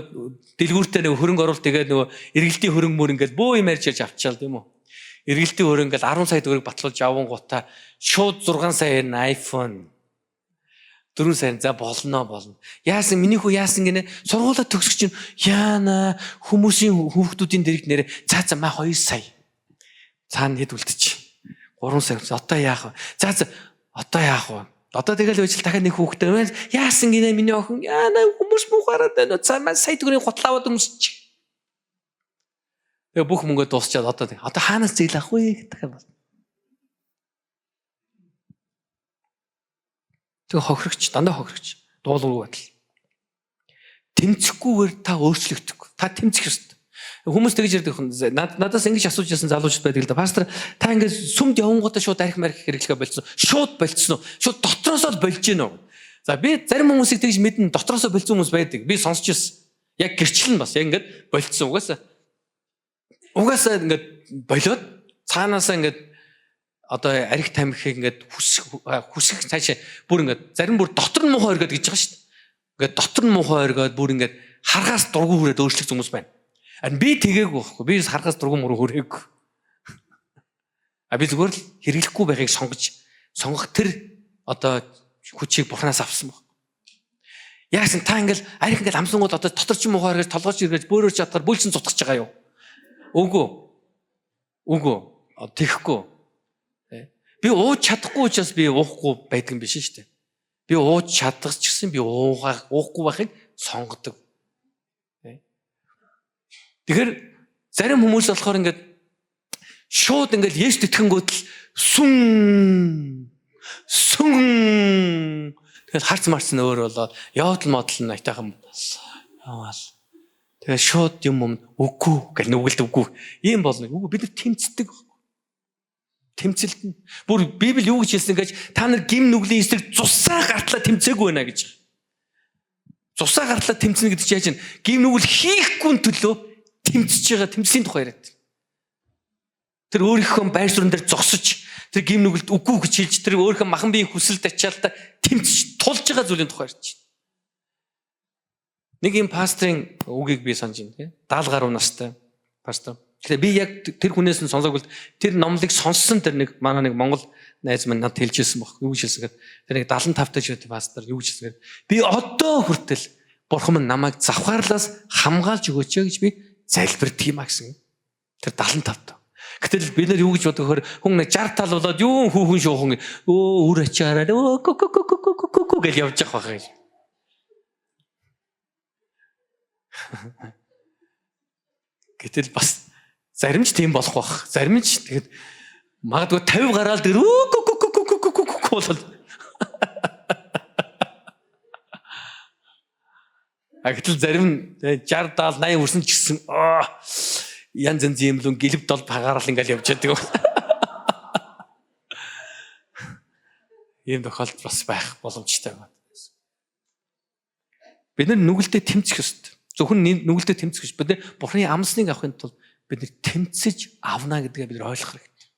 дэлгүүртээ нэг хөрөнгө оруулалт тэгээд нөгөө эргэлтийн хөрөнгө мөр ингээд бөө юм ярьж ярьж авчаал тийм үү? Эргэлтийн хөрөнгө ингээл 10 сая төгрөг батлуулж авангуудаа шууд 6 саяар нь iPhone 4 сая за болно болно. Яасан миний хүү яасан гинэ сургуулаа төгсөх чинь яана хүмүүсийн хүүхдүүдийн дэрэгд нэрэ за за маа 2 сая. Цаана хэд үлдчих. 3 сая. Одоо яах вэ? За за одоо яах вэ? Одоо тэгэл байж л дахиад нэг хүүхдээ яасан гинэ миний охин яана хүмүүс муухаараад байна. За маа сая төгрөгийн гутал аваад өмсчих. Тэгээ бүх мөнгөө дуусчаад одоо хаанаас зээл авах вэ гэдэг юм бол. Тэгээ хохирогч дандаа хохирогч дуулуургүй байдал. Тэмцэхгүйгээр та өөрчлөгдөхгүй. Та тэмцэх ёстой. Хүмүүс тэгж ярьдаг хүн надаас ингэж асууж байсан залуучууд байдаг л да. Пастор та ингэж сүмд явангуудаа шууд арх марх хэрэглэхэ болцсон. Шууд болцсон уу? Шууд дотроосоо л болж гин үү? За би зарим хүмүүсийг тэгж мэднэ дотроосоо болцсон хүмүүс байдаг. Би сонсч ирсэн. Яг гэрчлэн бас яг ингэж болцсон. Угаасаа ингэж болоод цаанаасаа ингэж одоо арх тамхиг ингээд хүсэх цаашаа бүр ингээд зарим бүр дотор нь муухай оргиод гэж байгаа шүү дээ. Ингээд дотор нь муухай оргиод бүр ингээд харгаас дургу хүрээд өөрчлөх хүмүүс байна. Харин би тэгээгүй байхгүй. Би харгаас дургу мөрөө хүрээгүй. А би зүгээр л хэрэглэхгүй байхыг сонгох тэр одоо хүчийг Бурханаас авсан баг. Яасан та ингээд арх ингээд амсангууд одоо дотор ч муухай оргиод толгойч эргэж бөөрөөр чадхаар бүлчин зутгах байгаа юу? Үгүй. Үгүй. Тэгэхгүй. Би ууж чадахгүй учраас би уухгүй байдаг юм биш шүү дээ. Би ууж чадах ч гэсэн би уухгүй байхыг сонгодог. Тэгэхээр зарим хүмүүс болохоор ингээд шууд ингээд Есүст итгэнгүүт л сүн сүн тэгэл харц марц нь өөр болоод явдал модал нь айтайхан яваал. Тэгээ шууд юм үгүй гэл нүгэлд үгүй ийм болно. Үгүй бид нар тэмцдэг. Тэмцэлтэн. Бүр Библи юу гэж хэлсэн гэж та нар гим нүглийн эсрэг цусаа гартлаа тэмцээгүй байна гэж. Цусаа гартлаа тэмцэнэ гэдэг чинь яаж вэ? Гим нүгэл хийхгүй төлөө тэмцэж байгаа тэмцлийн тухай яриад. Тэр өөрийнхөө байр суурин дээр зогсож тэр гим нүгэлд үгүй гэж хэлж тэр өөрийнхөө махан биеийн хүсэлд ачаалтаа тэмцэж тулж байгаа зүйлийн тухай ярьж байна. Нэг юм пастрын үгийг би санаж байна тийм 70 гаруй настай пастор. Тэгэхээр би яг тэр хүнээс нь сонсоогүй л тэр номлыг сонссон тэр нэг манай нэг Монгол найз минь надад хэлж ирсэн баг. Юу гэж хэлсэн гэхээр тэр нэг 75 таж байдаг пастор юу гэж хэлсэн гэхээр би одоо хүртэл Бурхан минь намайг завхаарлаас хамгаалж өгөөч гэж би залбирдаг юм а гэсэн. Тэр 75 та. Гэтэл бид нар юу гэж бодох вөхөр хүн нэг 60 тал болоод юу хүүхэн шуухан өө үр ачаараа өө ку ку ку ку ку ку гэж явж явах байх юм. Гэтэл бас зарим ч тийм болох бах. Зарим ч тэгэд магадгүй 50 гараал тэр өө ку ку ку ку ку ку ку болол. А гэтэл зарим 60 70 80 хүрсэн ч гэсэн янз янз юм л гэлэв дол пагарал ингээл явж байдаг. Ийм тохиолдол бас байх боломжтой байна. Бид нар нүгэлдээ тэмцэх ёстой. Зөвхөн нүгэлдээ тэмцэх биш. Бид нар Бурхны амлсныг авахын тулд бид нар тэмцэж авна гэдгээ бид нар ойлгох хэрэгтэй.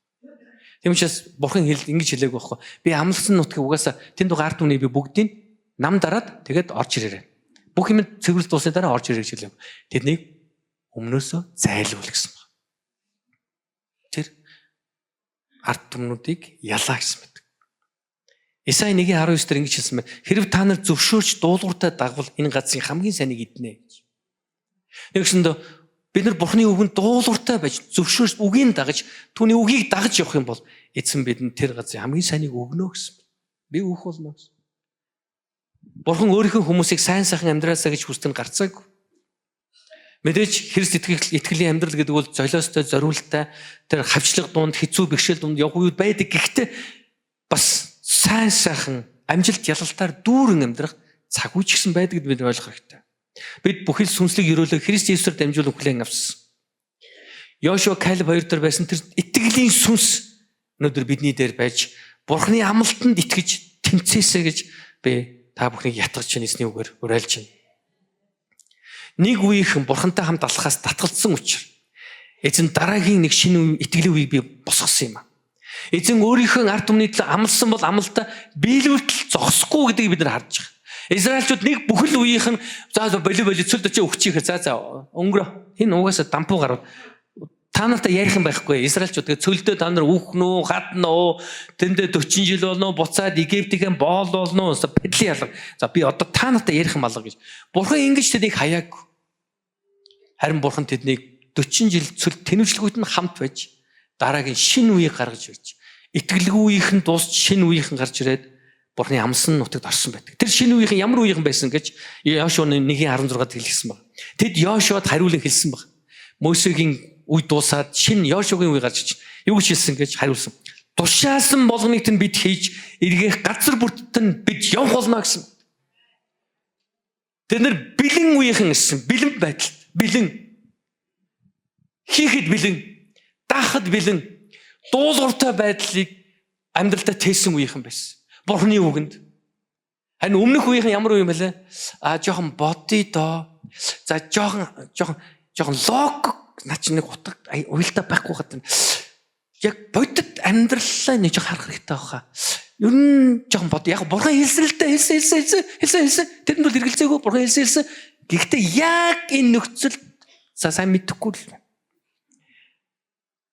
Тийм учраас Бурхан хэл ингэж хэлээг байхгүй. Би амлсан нутгийг угаасаа тэнд байгаа ард түмнийг би бүгдийг нам дараад тэгээд орж ирээрэй. Бүх юм цэвэрлж дуусны дараа орж ирээ гэж хэлэв. Тэднийг өмнөөсөө зайлуул гэсэн баг. Тэр ард түмнүүдийг ялаа гэсэн мэт. Исай 1:19 дээр ингэж хэлсэн байна. Хэрв та нар зөвшөөрч дуулууртай дагвал энэ газрын хамгийн сайныг иднэ гэж. Нэгсэндээ бид нар Бурхны үгэнд дуулууртай байж зөвшөөрч үгийг дагаж түүний үгийг дагаж явах юм бол эзэн бидэнд тэр газрын хамгийн сайныг өгнө гэсэн. Би өгөх болно гэсэн. Бурхан өөрийнхөө хүмүүсийг сайн сайхан амьдраасаа гэж хүсдэг нь гарцаагүй. Мэдээж Христ итгэлийн амьдрал гэдэг бол золиостой, зориулттай тэр хавчлаг дунд, хэцүү бэрхшээл дунд явах үед байдаг. Гэхдээ бас сайн сайхан амжилт ялалтаар дүүрэн амьдрах цаг үе ч гэсэн байдаг гэдгийг бид ойлгох хэрэгтэй. Бид бүхэл сүнслэг ерөөлөө Христ Иесусээр дамжуулан хүлээн авсан. Йошуа Калеб хоёр дээр байсан тэр итгэлийн сүнс өнөөдөр бидний дээр байж Бурхны амлалтанд итгэж тэмцээсэ гэж би та бүхнийг ятгах чинь эзний үгээр уриалж байна. Нэг үеийнхэн Бурхантай хамт алхахаас татгалцсан учраас эзэн дараагийн нэг шинэ итгэлийн үеийг би босгосон юм а. Эзэн өөрийнхөө ард түмний төлөө амласан бол амлалтаа биелүүлтэл зогсохгүй гэдгийг бид нар харж байгаа. Израильчууд нэг бүхэл үеийнх нь за болио болио цөлд очиж өгчихээ за за өнгөрөө. Энэ угаасаа дампуу гарав. Та нартай ярих юм байхгүй. Израильчууд тэгээ цөлдөө та нар үхнэ үү, хадна уу, тэндээ 40 жил болно уу, буцаад Египтийн боол болно уу, бэдли ялга. За би одоо та нартай ярих юм алга гэж. Бурхан ингэж тэднийг хаяагүй. Харин бурхан тэднийг 40 жил цөл тэнвчлгүйт нь хамт байж дараагийн шинэ үеийг гаргаж ирж итгэлгүй үеийнх нь дуусч шинэ үеийнх нь гарч ирээд Бурхны амсан нутагт орсон байдаг. Тэр шинэ үеийнх нь ямар үеийнхэн байсан гэж Йошуа 1:16-д хэлсэн баг. Тэд Йошуад хариулан хэлсэн баг. Мосегийн үе дуусаад шинэ Йошуагийн үе гарч ирж юу гэж хэлсэн гэж хариулсан. Тушаасан болгоныг нь бид хийж эргэх газар бүртд нь бид явах болно гэсэн. Тэр нэр бэлэн үеийнхэн ирсэн. Бэлэн байдалд бэлэн хийхэд бэлэн, даахад бэлэн, дуулууртай байдлыг амьдралдаа тээсэн үеийнхэн байсан. Бурхны үгэнд. Харин өмнөх үеийнхэн ямар үе юм бэ лээ? А жоохон бодъё доо. За жоохон жоохон жоохон логик наа чи нэг утга уялдаа байхгүй хад. Яг бодит амьдралаа нэг жоохон харах хэрэгтэй байхаа. Ер нь жоохон бод. Яг бурхан хэлсэн л дээ. Хэлсэн хэлсэн хэлсэн хэлсэн хэлсэн. Тэрэнд бол эргэлзээгүй бурхан хэлсэн хэлсэн. Гэхдээ яг энэ нөхцөл за сайн мэдэхгүй л.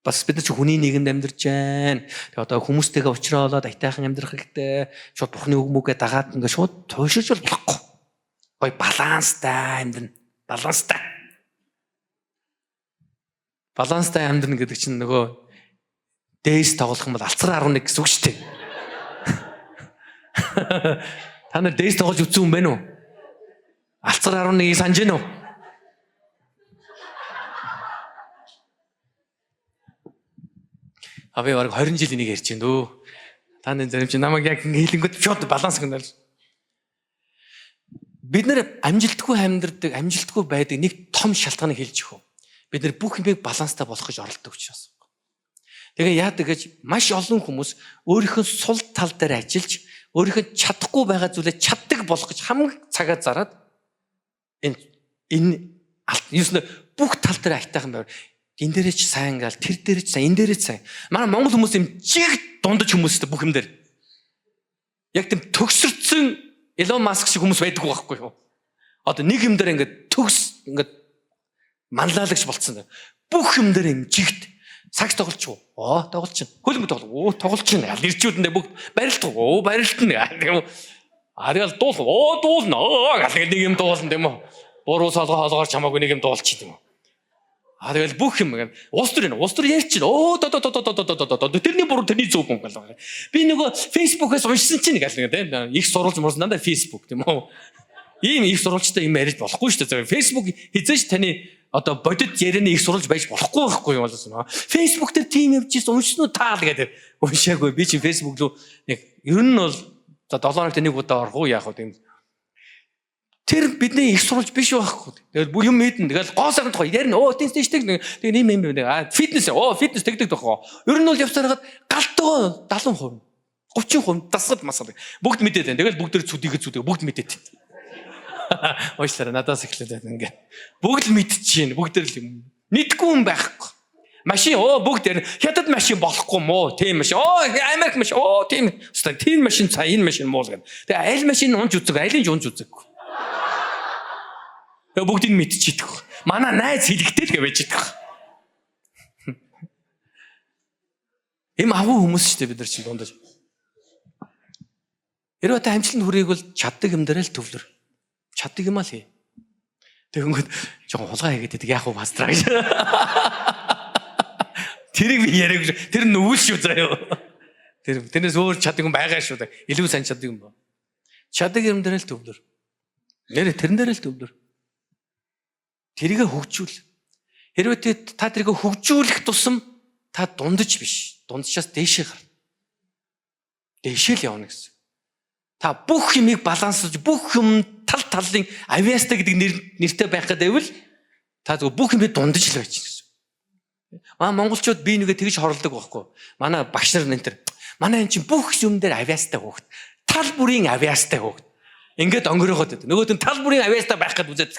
Бас бид нар чи хүний нийгэмд амьдарч байна. Тэгээ одоо хүмүүстэйгээ уулзраа болоод аятайхан амьдрах хэрэгтэй. Шууд бурхны үг мүгээ дагаад ингээ шууд туйширч бол болохгүй. Гой баланстай амьдрна. Баланстай. Баланстай амьдрна гэдэг чинь нөгөө дээс тоглох юм бол алцар 11 гэсэн үг шүү дээ. Та нар дээс тоглож үзсэн юм байна уу? Алцар 11-ийг санаж байна уу? А би бараг 20 жил энийг ярьж байна дөө. Та нарын зарим чинь намайг яг ингэ хэлэнгүүт шууд баланс гэнэ. Бид нар амжилтгүй амьдрдаг, амжилтгүй байдаг нэг том шалтгааныг хэлж өгөх. Бид нар бүх юмыг баланстай болох гэж оролддог учраас. Тэгээ яадаг гэж маш олон хүмүүс өөрийнхөө сул тал дээр ажиллаж, өөрийнхөө чадахгүй байгаа зүйлээ чаддаг болох гэж хамаг цагаа зараад энэ энэ юусэн бүх тал дээр аятайхан байв. Энэ дээрээ ч сайн ингээл тэр дээрээ ч сайн, энэ дээрээ ч сайн. Манай монгол хүмүүс юм чиг дундаж хүмүүстэй бүх юм дээр. Яг тийм төгсөрцөн Elon Musk шиг хүмүүс байдаггүй байхгүй юу? Одоо нэг юм дээр ингээд төгс ингээд манлайлагч болцсон. Бүх юм дээр юм чигт сагс тоглолч уу? Оо тоглолч. Хөлбөмбөг тоглох. Оо тоглолч. Нэрчүүдэндээ бүгд барилт уу? Оо барилтна. Тийм үү? Ариал дуул. Оо дуулна. Оо гал нэг юм дуулна тийм үү? Буруу солгоо хоолгоор чамаагүй нэг юм дуулчих тийм үү? А тэгэл бүх юм улс төр энэ улс төр ярьж чинь оо до до до до до до до тэрний буруу тэрний зөв юм гал. Би нөгөө Facebook-аас уншсан чинь гал нэг тийм их сурвалж мурсан дандаа Facebook тийм үү? Ийм их сурвалжтай юм ярьж болохгүй шүү дээ. Facebook хизээш таны одоо бодит ярианы их сурвалж байж болохгүй байхгүй юм болсон. Facebook дээр тийм явж ирсэн уншсан уу таал гэдэг уншаагүй. Би чинь Facebook руу нэг ер нь бол за 7 хоногт нэг удаа орох уу яах вэ тийм. Тэр бидний их сурвалж биш байхгүй. Тэгэл бүх юм мэднэ. Тэгэл гоо сайхан тухай ярина. Оо тийм тийм тийм тэг нэм юм юм. А фитнес оо фитнес тэгдэг тохоо. Ер нь бол явцаараад галтгоо 70%, 30% дасгал масал. Бүгд мэдээд байна. Тэгэл бүгд төр зүдийгэ зүдэг бүгд мэдээд. Уучлаарай надаас эхлээд байна ингээ. Бүгд л мэдчихээн. Бүгд л юм. Мэдгүй юм байхгүй. Машин оо бүгд ярина. Хятад машин болохгүй мó. Тийм машин. Оо Америк машин. Оо тийм. Өстой тийм машин цаа энэ машин муу л гэдэг. Тэгээ аль машин унж үзэг, алийг ч унж үзэггүй. Тэгээ бүгдийг мэдчихэдэг. Манай найз хэлэхтэй л гэж байж идэх. Им агуу хүмүүс шүү дээ бид нар чинь дундаж. Хэрвээ та амжилтанд хүрээг бол чаддаг юм дээр л төвлөр. Чаддаг юм аа л хий. Тэгэнгүүт жоохон хулгай хийгээд байдаг яах вэ пастраа гэж. Тэрийг би яриаг. Тэр нүгэл шүү заяа. Тэр тэрнээс өөр чаддаг юм байгаа шүү дээ. Илүү сайн чаддаг юм ба. Чаддаг юм дээр л төвлөр. Нэрэ тэрэн дээр л төвлөр. Тэрийг хөгжүүл. Хэрвээ та тэрийг хөгжүүлэх тусам та дундаж биш. Дунджаас дээшээ гарна. Дээшээ л явна гэсэн. Та бүх юмыг баланслаж, бүх юм тал талын авиастай гэдэг нэртэй байх гэдэг байвал та зөв бүх юмыг дундаж л байж гэсэн. Манай монголчууд би нэгэ тэгж хорлодог байхгүй. Манай багш нар энэ төр. Манай эн чинь бүх юм дээр авиастай хөөхт. Тал бүрийн авиастай хөөхт. Ингээд өнгөрөөхөд. Нөгөөд нь тал бүрийн авиастай байх гэд үзээд.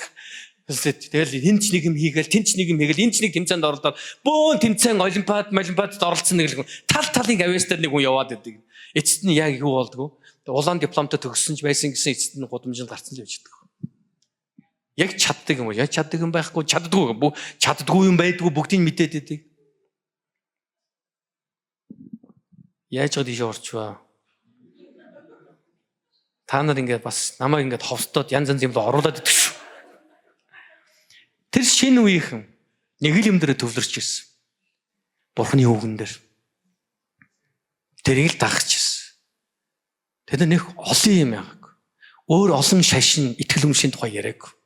Тэгэл энэ ч нэг юм хийгээл, тэн ч нэг юм хийгээл, энэ ч нэг тэмцээнд оролдоод бөөн тэмцээн олимпиад, олимпиадд оролцсон нэг л хүн. Тал талын авиастай нэг хүн яваад байдаг. Эцэст нь яг юу болдгоо? Улаан дипломтой төгссөн ч байсан гэсэн эцэст нь гудамжинд гарцсан л байж байгаа. Яг чаддаг юм уу? Яг чаддаг юм байхгүй, чаддгүй. Чаддгүй юм байдгүй, бүгдийг мэдээд байдаг. Яаж ч тийш орчваа. Та нар ингээд бас намайг ингээд ховстоод янз янз юм л оруулаад идэх шүү. Тэр шинэ үеийнхэн нэг л юм дээр төвлөрч ирсэн. Бурхны үгэн дээр. Тэрийг л дагаж ирсэн. Тэд нэг олон юм яагааг. Өөр олон шашин итгэл үнэмшийн тухай яриаг.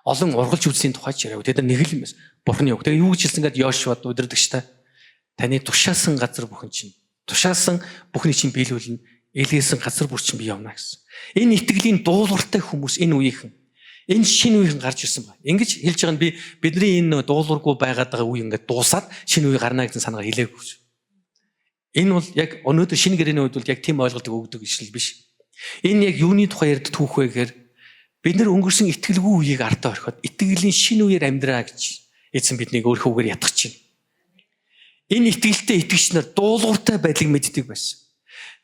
Олон ургалж үзлийн тухай ч яриаг. Тэд нэг л юм байсан. Бурхны үг. Тэгээ юу гэж хэлсэн гээд Йошуад удирдагчтай таны тушаасан газар бүхэн чинь тушаасан бүхний чинь биелүүлнэ. Илгээсэн газар бүр чинь би явна гэсэн. Энэ итгэлийн дуулууртай хүмүүс энэ үеийнхэн энэ шинэ үеийнхэн гарч ирсэн байна. Ингэж хэлж байгаа нь би бидний энэ дуулуургүй байгаад байгаа үе ингээд дуусаад шинэ үе гарна гэсэн санаагаар хэлээгүй. Энэ бол яг өнөөдөр шинэ гэрээний үед бол яг тийм ойлголтыг өгдөг ишлэл биш. Энэ яг юуны тухай ярьдаг түүх вэ гэхээр бид нар өнгөрсөн итгэлгүй үеийг ардаа орхиод итгэлийн шинэ үеэр амьдраа гэж эзэн биднийг өөрийнхөө үгээр ятгах чинь. Энэ итгэлтэй итгэгч нар дуулууртай байдлыг мэддэг байсан.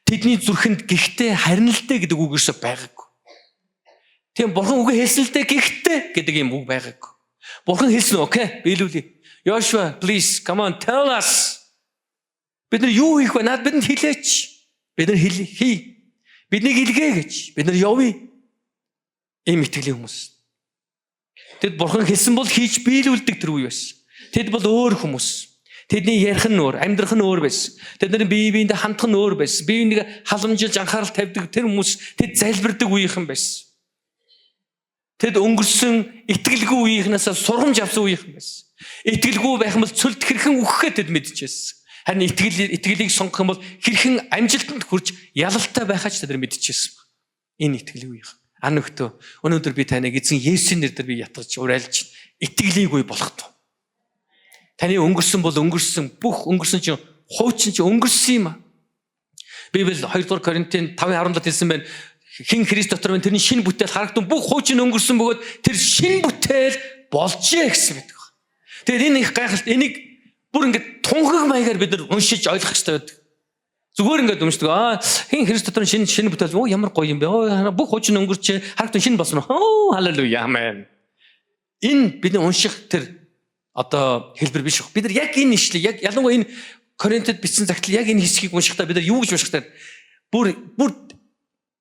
Тэдний зүрхэнд гихтээ харин л дээ гэдэг үг ерөөсөө байгаагүй. Тийм бурхан үгээ хэлсэн л дээ гихтээ гэдэг юм үг байгаагүй. Бурхан хэлсэн окей биелүүлье. Joshua please come on tell us. Бид нар юу хийх вэ? Наад бидэнд хэлээч. Бид нар хий. Биднийг илгээ гэж. Бид нар явъя. Ийм итгэлийн хүмүүс. Тэд бурхан хэлсэн бол хийж биелүүлдэг тэр үе байсан. Тэд бол өөр хүмүүс. Тэдний ярих нь өөр, амьдрах нь өөр байсан. Тэд нарын бие биендээ хандах нь өөр байсан. Бие биенийг халамжилж анхаарал тавьдаг тэр хүмүүс тэд залбирдаг үеийнхэн байсан. Тэд өнгөрсөн итгэлгүй үеийнхнээс сургамж авсан үеийнхэн байсан. Итгэлгүй байх юм бол цөлд хэрхэн үхэхээ тэд мэдчихсэн. Харин итгэлийг сонгох юм бол хэрхэн амжилтанд хүрч ялалтай байхаа ч тэд нар мэдчихсэн. Энэ итгэлийн үеийнхэн. Ан нөхдөө өнөөдөр би таныг эзэн Есүсийн нэрээр би ятгах уриалж итгэлийг үе болох туу. Таны өнгөрсөн бол өнгөрсөн, бүх өнгөрсөн чинь хуучин чинь өнгөрсөн юм а. Библи 2 дугаар Коринтын 5:17 хэлсэн байна. Хэн Христ дотор байна тэрний шинэ бүтээл харагдан бүх хуучин өнгөрсөн бөгөөд тэр шинэ бүтээл болжээ гэсэн байдаг. Тэгээд энэ их гайхалт энийг бүр ингээд тунхаг маягаар бид нар уншиж ойлгох хэрэгтэй байдаг. Зүгээр ингээд уншдаг. Аа хэн Христ дотор шинэ бүтээл оо ямар гоё юм бэ? Оо бүх хуучин өнгөрчээ харагдан шинэ болсон. Оо халелуя амен. Энэ бидний унших тэр одоо хэлбэр биш. Бид нар яг энэ ишлэг яг ялангуяа энэ Коринтод бичсэн загтал яг энэ хэсгийг уншихдаа бид нар юу гэж унших вэ? Бүр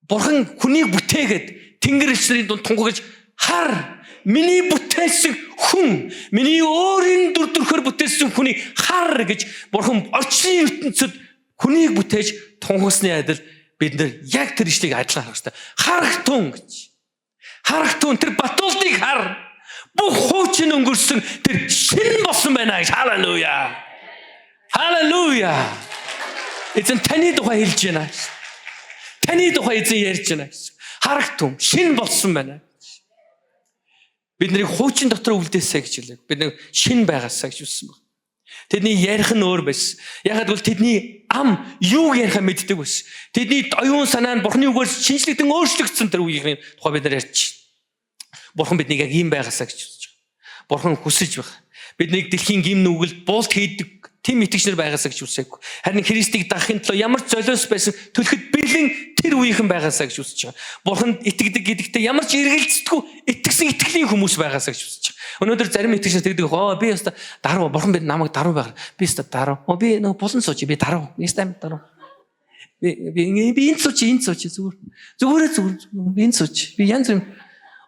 бурхан хүнийг бүтээгээд тэнгэр элч нарын дунд тунхаглаж хар миний бүтээсэн хүн миний өөрийн дүр төрхөөр бүтээсэн хүнийг хар гэж бурхан орчлын ертөнцид хүнийг бүтээж тунхагласны адил бид нар яг тэр ишлэгийг адилхан харах хэрэгтэй. Харахтун гэж. Харахтун тэр Батуулдыг хар. Бүх хуучин өнгөрсөн тэр шинэ болсон байна гэж. Халелуя. Халелуя. Эзэн таны тухай хэлж байна. Таны тухай эзэн ярьж байна гэсэн. Харагтун шинэ болсон байна. Бид нарыг хуучин дотор үлдээсэй гэж хэлээ. Бид нэг шинэ байгаасаа гэж үссэн баг. Тэдний ярих нь өөр байсан. Ягаад гэвэл тэдний ам юуг ярихаа мэддэг байсан. Тэдний оюун санаа нь Бурхны үгээр шинжлэгдэн өөрчлөгдсөн тэр үеийн тухай бид нар ярьж. Бурхан биднийг яг ийм байгаасаа гэж үзэж байгаа. Бурхан хүсэж байгаа. Биднийг дэлхийн гим нүгэлд буулт хийдэг тийм итгэгч нар байгаасаа гэж үсээгүй. Харин Христийг дагахын төлөө ямар ч золиос байсан төлөхөд бэлэн тэр үеийнхэн байгаасаа гэж үсэж байгаа. Бурханд итгэдэг гэдэгтээ ямар ч эргэлздэггүй итгэсэн итгэлийн хүмүүс байгаасаа гэж үсэж байгаа. Өнөөдөр зарим итгэгч нар тэгдэг. Оо би ёстой даруй. Бурхан бид намайг даруй байгаар. Би ёстой даруй. Оо би нөгөө булан сууч би даруй. Би ёстой амьд даруй. Би энд сууч энд сууч зүгээр. Зүгээрээ зүгээр. Би энд сууч. Би янз бүр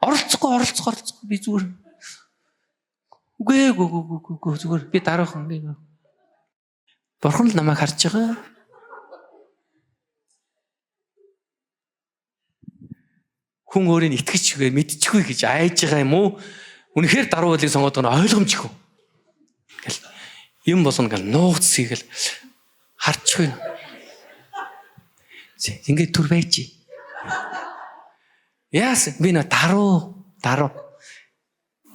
оролцохгүй би зүгээр. Үгүй зүгээр би даруухан би. Бурхан л намайг харж байгаа. Хүн өөрийг итгэжгүй мэдчихгүй гэж айж байгаа юм уу? Үнэхээр даруй байдлыг сонгоод байгаа нь ойлгомжгүй. Гэл юм болгоно гэл нууц хийгэл харчихгүй. Ингээд түр байж. Яасан би нөө даруй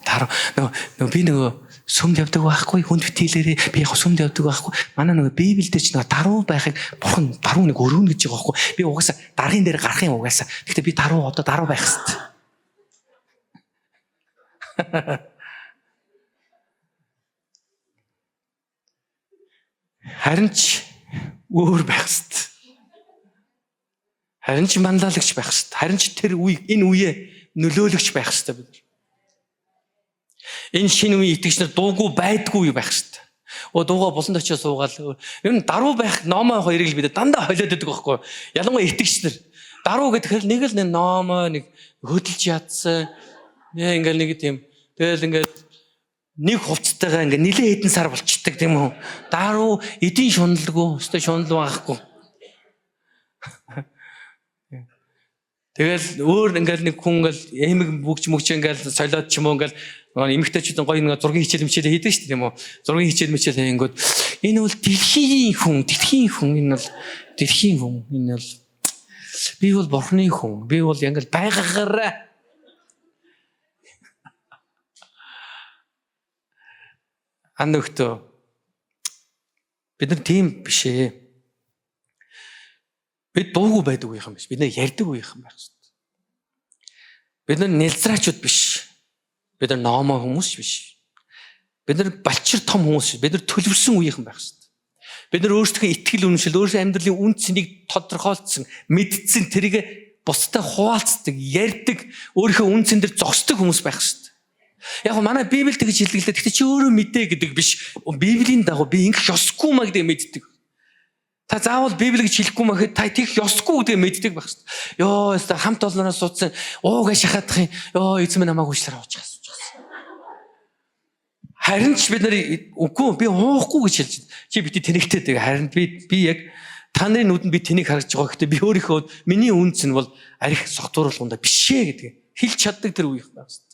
нөгөө би нөгөө сүмд явдаг байхгүй хүнд битээлээрээ би яг сүмд явдаг байхгүй манай нөгөө Библиэлд ч нөгөө даруй байхыг бурхан даруй нэг өрөөнө гэж байгаа байхгүй би угаасаа даргын дээр гарах юм угаасаа гэхдээ би даруй одоо даруй байх хэвээр. Харин ч өөр байх хэвээр. Харин ч манлайлагч байх хэрэгтэй. Харин ч тэр үе энэ үеэ нөлөөлөгч байх хэрэгтэй бид нар. Энэ шинэ үеийн итгэгч нар дуугүй байдгүй байх хэрэгтэй. Оо дуугаа буланд очиж суугаал. Ер нь даруй байх номоо хоёрыг л бид дандаа холиод байдаг байхгүй. Ялангуяа итгэгч нар даруй гэхээр нэг л нэг номоо нэг хөдөлж ядсан. Нэ ингээл нэг тийм. Тэгэл ингээд нэг хувцастайгаа ингээ нилээ хэдэн сар болчдөг тийм үү. Даруй эдийн шуналгүй, өстой шунал байхгүй. Тэгэл өөр ингээл нэг хүн ингээл эмэг бүгч мөгч ингээл солиод ч юм уу ингээл эмэгтэйчүүд гоё нэг зургийн хичээл мичээл хийдэг шүү дээ тийм үү. Зургийн хичээл мичээл хийнгүүт энэ бол дэлхийн хүн, дэлхийн хүн энэ бол дэлхийн хүн энэ бол би бол бурхны хүн. Би бол ингээл байгаагаараа ан өгтөө бид нар тийм биш ээ. Бид дуугүй байдаг үеийнхэн биш. Бид нар ярьдаг үеийнхэн байх хэрэгтэй. Бид нар нэлзраачуд биш. Бид нар номоо хүмүүс биш. Бид нар балчир том хүмүүс биш. Бид нар төлөвлөсөн үеийнхэн байх хэрэгтэй. Бид нар өөрсдийнхөө итгэл үнэмшил, өөрсдийн амьдралын үн цэнийг тодорхойлцсон, мэдсэн, тэрийг бусдад хуваалцдаг, ярьдаг, өөрийнхөө үн цэн дээр зогсдог хүмүүс байх хэрэгтэй. Яг манай Библи тэгж хэлдэг л дээ. Гэхдээ чи өөрөө мэдээ гэдэг биш. Библийн дагуу би ингэх ёсгүй маа гэдэг мэддэг. Та заавал Библи гэж хэлэхгүй маа гэхэд та тэгэх ёсгүй гэдгийг мэддэг байх хэрэгтэй. Йоо, өстө хамт олноороо суудсан. Уугаа шахаадах юм. Йоо, эзэн минь намайг уучлаарай уучихсан. Харин ч бид нар үгүй би уухгүй гэж хэлж байна. Чи бити тэнэгтэй тэг. Харин би яг та нарын нүдэнд би тэнийг харж байгаа. Гэхдээ би өөрийнхөө миний үнц нь бол арх согтууруулганда биш ээ гэдгийг хэлж чаддаг тэр үеих байх хэрэгтэй.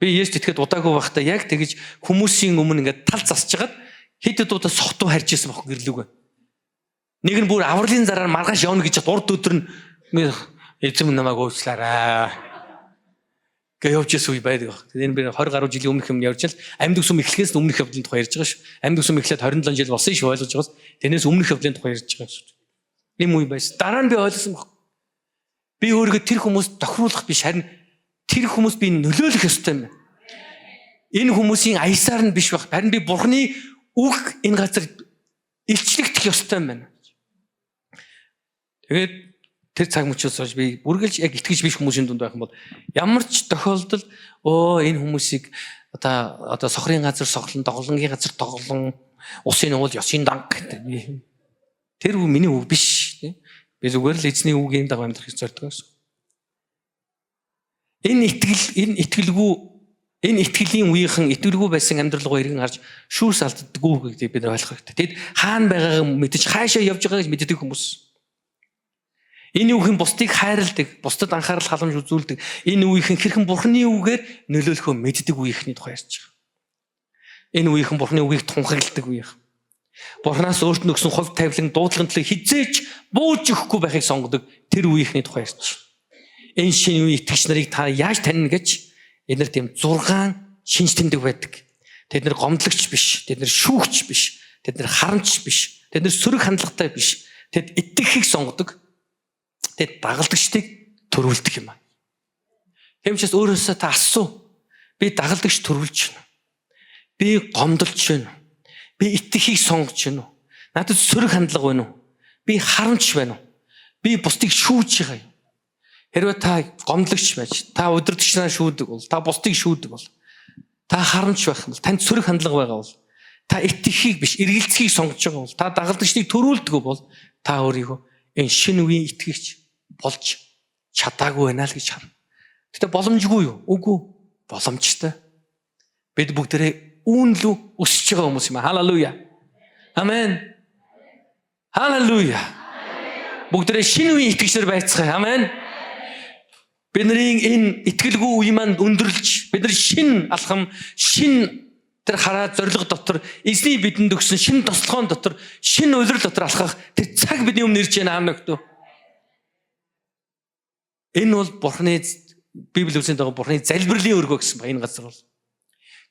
Би Есүст итгэхэд удаагүй байхдаа яг тэгж хүмүүсийн өмнө ингээд тал засаж хагаад хэд хэд удаа согтуу харж исэн бохоо гэрлүүгээ. Нэг нь бүр авралын зараар маргааш явна гэж урд өдөр нь эзэм намайг уучлаарай гэ явж исэн үе байдаг баг. Энэ би 20 гаруй жилийн өмнөх юм явж л амьд өсөм эхлэхээс өмнөх явдлын тухай ярьж байгаа шүү. Амьд өсөм эхлээд 27 жил болсон шүү ойлгож байгаас. Тэрнээс өмнөх явдлын тухай ярьж байгаа шүү. Ийм үе байсан. Дараа нь би ойлгосон баг. Би өөрийгөө тэр хүмүүст тохируулах биш харин тэр хүмүүс би нөлөөлөх ёстой юм байна. Энэ хүмүүсийн аясаар нь биш баг. Харин би Бурхны үг энэ газар илчлэгдэх ёстой юм байна. Тэгээд тэр цаг мөчөөс хойш би үргэлж яг итгэж биш хүмүүсийн дунд байх юм бол ямар ч тохиолдолд өө энэ хүмүүсийг одоо сохрын газар сохлон, доголонгийн газар доголон, усын уул ёсын данг гэдэг. Тэр үг миний үг биш тий. Би зүгээр л эзний үгийн дагуу амьдрах гэж зорддог гэсэн. Энэ итгэл, энэ итгэлгүй, энэ итгэлийн үеийнхэн итгэлгүй байсан амьдрал руу эргэн харж шүүс алддаггүй гэдгийг бид нар ойлгох хэрэгтэй. Тэд хаана байгаагаа мэдэж, хаашаа явж байгааг мэддэг хүмүүс. Энэ үеийн бусдыг хайрладаг, бусдад анхаарал халамж үзүүлдэг. Энэ үеийнхэн хэрхэн Бурхны үгээр нөлөөлөхөө мэддэг үеийнхний тухай ярьж байгаа. Энэ үеийнхэн Бурхны үгийг тунхагладаг үеийнхэн. Бурханаас өөрт нь өгсөн хувь тавилан дуудлагын төлөө хизээч бууж өгөхгүй байхыг сонгодог тэр үеийнхний тухай ярьж байгаа. Энэ шинэ үеийн итгэгч нарыг та яаж танина гэж эдгээр нар тийм 6 шинж тэмдэг байдаг. Тэд нар гомдлогч биш, тэд нар шүүгч биш, тэд нар харамч биш, тэд нар сөрөг хандлагатай биш. Тэд итгэхийг сонгодог. Тэд дагалдагчдыг төрүүлдэг юм аа. Тийм учраас өөрөөсөө та асуу. Би дагалдагч төрүүлж байна. Би гомдолж байна. Би итгэхийг сонгож байна уу? Надад сөрөг хандлага байна уу? Би харамч байна уу? Би бусдыг шүүж байгаа юм. Хэрвээ та гомдлогч байж, та удирдагч нараа шүүдэг бол, та бусдыг шүүдэг бол, та харамч байх юм бол, танд сөрөг хандлага байгаа бол, та итгэхийг биш, эргэлзэхийг сонгож байгаа бол, та дагалдагчдыг төрүүлдэг бол, та өөрийгөө энэ шинэ үеийн итгэгч болж чадаагүй байна л гэж харна. Гэтэ боломжгүй юу? Үгүй. Боломжтой. Бид бүгдээрээ үүн лүү өсөж байгаа хүмүүс юм аа. Халелуя. Амен. Халелуя. Бүгдээрээ шинэ үеийн итгэгчдэр байцгаая. Амен. Бидний энэ итгэлгүй үе маань өндөрлж, бид нар шинэ алхам, шинэ тэр хараа зориг дотор, эзний бидэнд өгсөн шинэ тослогоон дотор, шинэ улирал дотор алхах тэр цаг бидний өмнө ирж байна аав нөхдөд. Энэ бол Бурхны Библи үсгийн дагуу Бурхны залбирлын өргөө гэсэн ба энэ газар бол.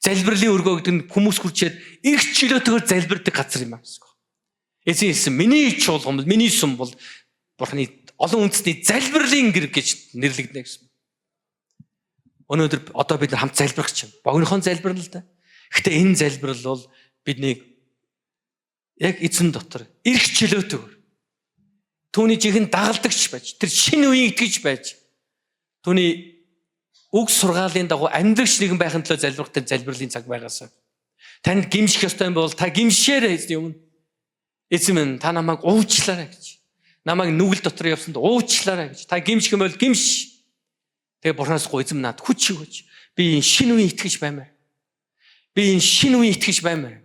Залбирлын өргөө гэдэг нь хүмүүс хүрчээд эрх чөлөөтэйгээр залбирдаг газар юм аа гэсэн. Эзэн хэлсэн миний чуулган бол миний сүм бол Бурхны олон үндэсний залбирлын гэр гэж нэрлэгдэнэ гэсэн. Өнөөдөр одоо бид нар хамт залбирах гэж байна. Богинохон залбирал л да. Гэхдээ энэ залбирал бол биднийг яг эзэн дотор эрх чөлөөтэйгээр Түүний жинхэнэ дагалдагч байж, тэр шинэ үеийн итгэж байж, түүний үг сургаалын дагуу амьдрагч нэгэн байхын төлөө залбирах тэр залбирлын цаг байгаасаа. Танд гимших ёстой юм бол та гимшээрэй эзний өмнө. Эзэн минь та намайг уучлаарай гэж. Намайг нүгэл дотор явсанд уучлаарай гэж. Та гимших юм бол гимш. Тэгээ Бурханаас гоо эзэм над хүч өгөөч. Би энэ шинэ үеийн итгэж баймаар. Би энэ шинэ үеийн итгэж баймаар.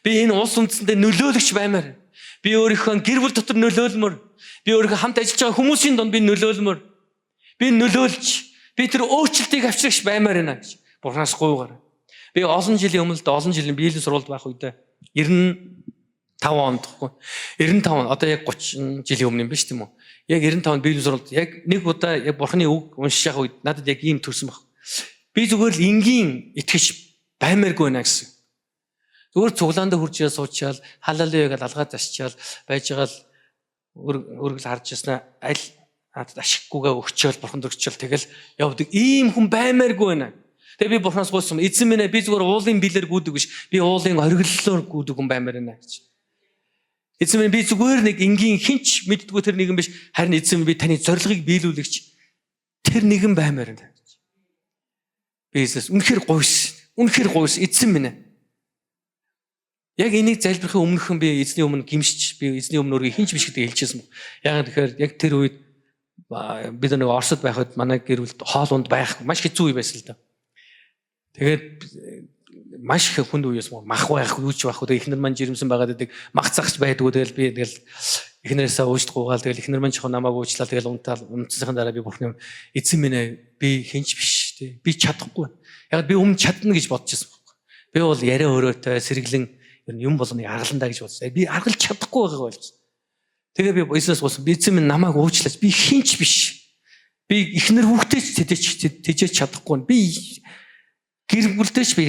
Би энэ улс үндэстэнд нөлөөлөгч баймаар. Би өөрийнхөө гэр бүл дотор нөлөөлмөр. Би өөрийнхөө хамт ажиллаж байгаа хүмүүсийн донд би нөлөөлмөр. Би нөлөөлж, би тэр өөрчлөлтийг авчрагч баймаар байна гэж Бурханаас гуйгаар. Би олон жилийн өмнө л олон жилийн биелийн сургуульд байх үедээ 95 онд гэхгүй. 95 он одоо яг 30 жилийн өмнө юм биш тийм үү? Яг 95 онд биелийн сургуульд яг нэг удаа яг Бурханы үг уншиж байгаа үед надад яг ийм төрсөн баг. Би зүгээр л энгийн итгэж баймааргүй байна гэсэн. Зүгээр цуглаанд хурж ирээ суучаал халалуя гэж алгаа засчаал байж байгаа л өргөл харж яснаа аль надад ашиггүйгээ өгчөөл Бурхан дөрчөөл тэгэл явдаг ийм хүн баймааргүй байна. Тэгээ би Бурханаас гуйсан. Эзэн минь би зүгээр уулын билээр гүйдэг биш. Би уулын оргиллоор гүйдэг хүн баймаар байна гэж. Эзэн минь би зүгээр нэг энгийн хинч мэддэггүй тэр нэгэн биш. Харин эзэн минь би таны зорилгыг биелүүлэгч тэр нэгэн баймаар байна гэж. Би эзнээс үнэхээр гуйсан. Үнэхээр гуйсан. Эзэн минь. Яг энийг залбирахын өмнөхөн би эзний өмнө гимшиж, би эзний өмнө өөрийгөө хинч биш гэдгийг хэлчихсэн. Яг тэгэхээр яг тэр үед бид нэг Оросд байх үед манай гэр бүлд хоол унд байх маш хэцүү үе байсан л да. Тэгээд маш их хүнд үе байсан. Мах байх, юу ч байх. Тэгээд эхнэр маань жирэмсэн байгаад байдаг. Мах цагч байдгүй. Тэгэл би тэгэл эхнэрээсээ уучлах гуйгаал. Тэгэл эхнэр маань жоохон намайг уучлаа. Тэгэл унтаал. Унтсныхан дараа би Бурхны өмнө эзэн минь би хинч биш тий. Би чадахгүй. Яг би өмнө чадна гэж бодож байсан байхгүй. Би бол яриа өрөөтэй сэргэлэн ер нь юм болгоныг аргаландаа гэж бодсон. Би аргалж чадахгүй байгааг ойлгосон. Тэгээ би эзнээс гуйсан. Би эзэн минь намайг уучлаач. Би хинч биш. Би эхнэр хүүхдээ ч тэжээж чадахгүй. Би гэр бүлдээ ч би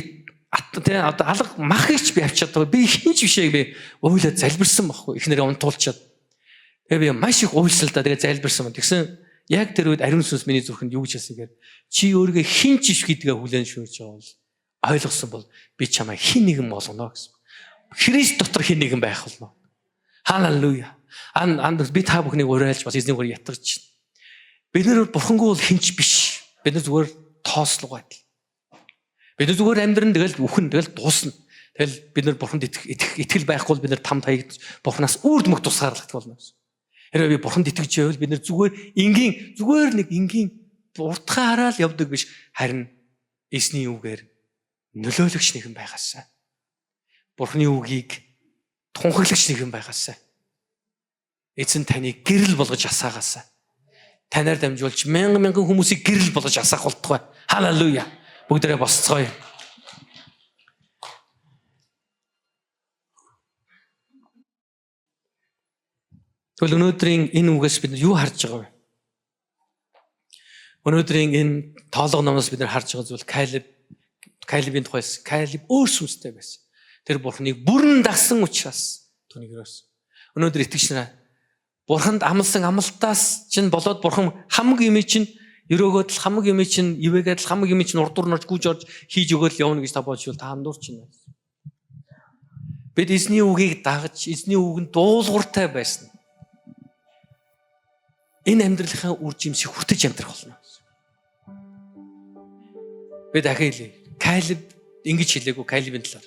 тэ одоо алга махыг ч би авч чадахгүй. Би хинч биш ээ би уйлаад залбирсан байхгүй. Эхнэрээ унтуулчаад. Тэгээ би маш их уйлсан л да. Тэгээ залбирсан. Тэгсэн яг тэр үед ариун сүнс миний зүрхэнд юу гэж хэлсэн гэхээр чи өөрийгөө хинч биш гэдгээ хүлээн зөвшөөрч байгаа бол ойлгосон бол би чамайг хин нэгэн болгоно гэсэн. Христ дотор хин нэгэн байх болно. Халелуя. Ан би та бүхнийг уриалж бас эзний гурыг ятгах чинь. Бид нар бурхангүй бол хинч биш. Бид нар зүгээр тоослого адил. Бид нар зүгээр амьдран тэгэл үхэн тэгэл дуусна. Тэгэл бид нар бурханд итгэл байхгүй бол бид нар там таягдж бурханаас үрд мөх тусгаарлагдах болно гэсэн. Хэрвээ би бурханд итгэж байвал бид нар зүгээр энгийн зүгээр нэг энгийн уртхаа хараал явдаг биш. Харин эзний үгээр нөлөөлөгч нэгэн байгаасаа. Бурхны үгийг тунхаглагч нэгэн байгаасаа. Эзэн таныг гэрэл болгож асаагаасаа. Танаар дамжуулж мянган мянган хүмүүсийг гэрэл болгож асаах болтугай. Халелуя. Бүгдээрээ босцгоё. Тэгвэл өнөөдрийн энэ үгээс бид юу харж байгаа вэ? Өнөөдрийн энэ тоолго номоос бид нар харж байгаа зүйл Калебийн тухайс Калеб өөр сүнстэй байсан. Тэр Бурхныг бүрэн дагсан учраас түүнийг өрөөсөн. Өнөөдөр итгэгч нараа Бурханд амлсан амлалтаас чинь болоод Бурхан хамаг юм чинь өрөөгөөд л хамаг юм чинь ивэгээд л хамаг юм чинь урдуур норж гүйж орж хийж өгөөд л явна гэж та бодчихвол та андуурч байна. Бид эзний үгийг дагаж, эзний үгэнд дуулууртай байсан. Энэ амьдралынхаа үр жимсийг хүртэж амьдрах болно. Би дахин хэлье. Калеб ингэж хэлээгүй Калебийн талаар.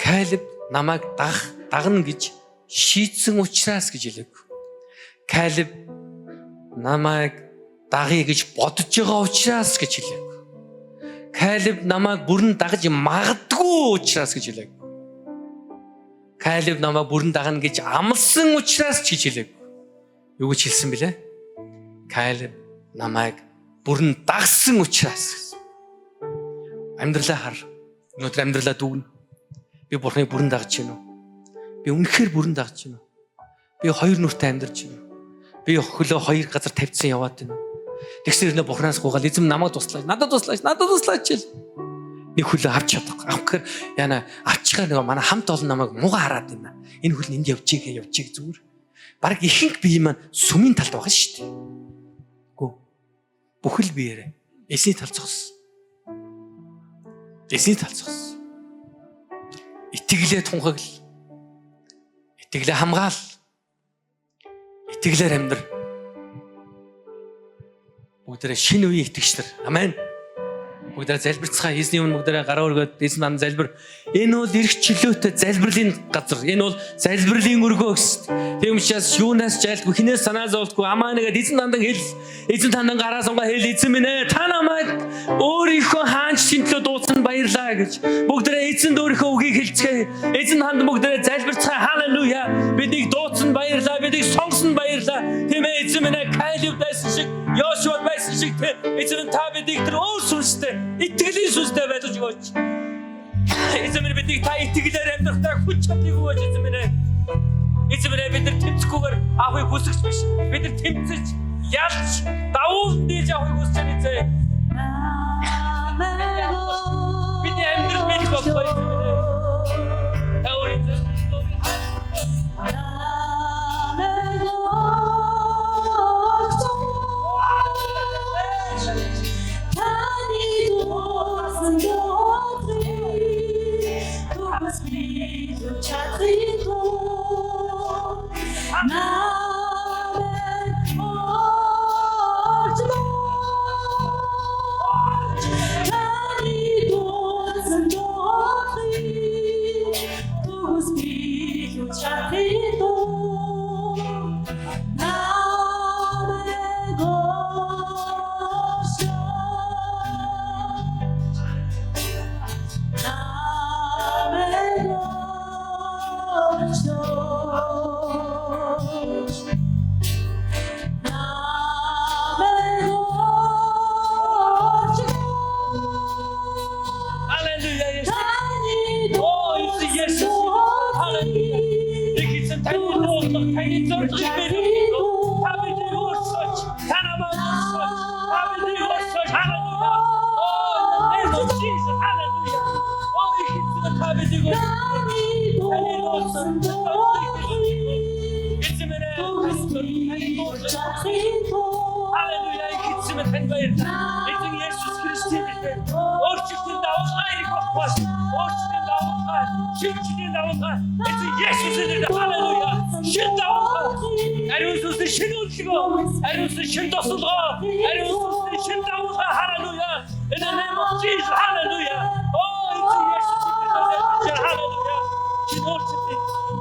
Калеб намайг дагна гэж шийдсэн учраас гэж хэлээгүй. Калеб намайг дагъя гэж бодож байгаа учраас гэж хэлээгүй. Калеб намайг бүрэн дагаж магадгүй учраас гэж хэлээгүй. Калеб намайг бүрэн дагна гэж амласан учраас ч гэж хэлээгүй. Юу гэж хэлсэн бэлээ? Калеб намайг бүрэн дагсан учраас гэсэн. Амьдралаа хар. Өнөөдөр амьдралаа дүгнэ. Би Бурхныг бүрэн дагаж байна уу? Би үнэхээр бүрэн дагаж байна уу? Би хоёр нүртэй амьдарч байна уу? Би хөлөө хоёр газар тавьдсан яваад байна уу? Тэгсэн хэрнээ Бурханаас гуйгаал эзэм намайг туслаач, надад туслаач, надад туслаач гэл. Нэг хөлөө авч чадахгүй. Авах гэхээр яна авчихаар нөгөө манай хамт олон намайг мууга хараад байна. Энэ хөл энд явжээ явжээ зүгээр. Бараг ихэнх бие маань сүмийн талд байгаа шүү дээ. Гүү. Бүхэл биеэрээ эсний тал зогссон. Эсний тал зогссон. Итгэлээ тунхагл. Итгэлээ хамгаал. Итгэлээр амьдр. Бүгдээрээ шинэ үеийн итгэгч нар. Амен. Бүгдээрээ залбирцгаа. Эзний өмнө бүгдээрээ гараа өргөөд эзэн нам залбир. Энэ бол эрх чөлөөтэй залбирлын газар. Энэ бол залбирлын өргөө гэсэн. Тийм учраас юунаас жайлгүй, хинээс санаа зовлтгүй, амаа нэгэд эзэн тандан хэл, эзэн тандан гараа сунгаа хэл, эзэн минь ээ, та намайг өөрийнхөө хаанчлалын төлөө дуудсан баярлаа гэж. Бүгдээрээ эзэнд өөрийнхөө үгийг хэлцгээе. Эзэн ханд бүгдээрээ залбирцгаа. Халелуя. Биднийг дуудсан баярлаа. Биднийг сонгосон баярлаа. Тийм ээ, эзэн минь ээ, Калеб байсан шиг, Йошуа байсан шиг эзэн та биднийг тэр өөр сүнстэй, итгэлийн сүнстэй байлгаж өгөөч. Эзэн минь, биднийг та итгэлээр амьдрахтаа хүч чадлыг өгөөч, эзэн минь ээ. Эзэн минь ээ, бид нар тэмцэхгүйгээр авахыг хүсэгч биш. Бид нар тэмцэж, ялж, давуулан дийлж авахыг хүсэж байна, эзэн. Бидний амьдрал мэдэх болохгүй, эзэн минь ээ. Та өөр эзэн. Халелуя, Есүс. Оо, эзэн Есүс. Халелуя. Их эзэн, таны дуудлага, таны зорилгыг биелүүлж, та биднийг өөрчлөөч. Та намайг өөрчлөөч. Та биднийг өөрчлөөч. Халелуя. Оо, in the name of Jesus. Халелуя. Оо, их эзэн, та биднийг өөрчлөөч. Таны дуудлага, зорилгыг биелүүлж. Эзэн минь ээ, таны дуудлага. Халелуя, их эзэн минь, танд баярлалаа. Эзэн Есүс Христийн нэрээр өөрчлөлтийн давалгаа ирэх болтугай. Өөрчлөлтийн давалгаа, шинжлэлийн давалгаа. Эзэн Есүсийн нэрээр, халелуя. Шинэ давалгаа. Ариун сүнсний шинэ хөдөлгөөн, ариун сүнсний шинэ тосолгоо, ариун сүнсний шинэ давалгаа, халелуя. In the name of Jesus, халелуя. Оо, эзэн Есүсийн нэрээр, халелуя. Шинэ өөрчлөлт,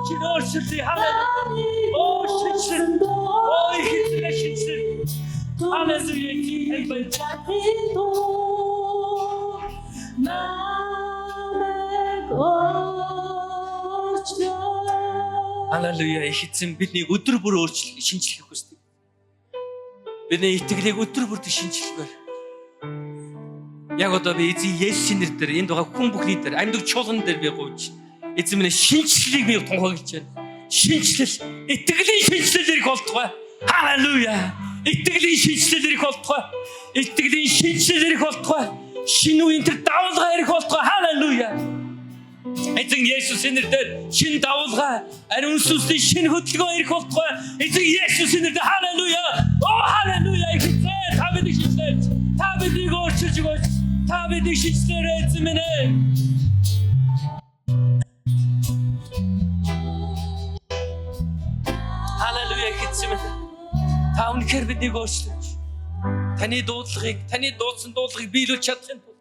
шинэ өөрчлөлт, халелуя. Оо, шинжлэл. Оо, их эзэн, шинжлэл. Халелуя, эзэн, танд баярлалаа. Намайг өөрчлөө. Халелуя, их эзэн, биднийг өдөр бүр өөрчлөх, шинжлэхийг хүсдэг. Бидний итгэлийг өдөр бүр шинжлэхмээр. Яг одоо би эзэн Есүсийн нэрээр энд байгаа хүн бүхний дээр, амьд чуулган дээр би гуйж, эзэн минь, шинжлэлийг би тунхаглаж байна. Шинжлэл, итгэлийн шинжлэл ирэх болтугай. Халелуя. Итгэлийн шинжлэл ирэх болтугай. Итгэлийн шинжлэл ирэх болтугай. Шинэ үеийн тэр давалгаа ирэх болтугай. Халелуя. Эзэн Есүсийн нэрээр шинэ давалгаа, ариун сүнсний шинэ хөдөлгөөн ирэх болтугай. Эзэн Есүсийн нэрээр, халелуя. Оо, халелуя. Их эзэн, та биднийг шинжлээч. Та биднийг өөрчилж өгөөч. Та биднийг шинжлээрэй, эзэн минь ээ. Халелуя, их эзэн минь. Та үнэхээр биднийг өөрчлөөч. Таны дуудлагыг, таны дуудсан дуудлагыг биелүүлж чадахын тулд,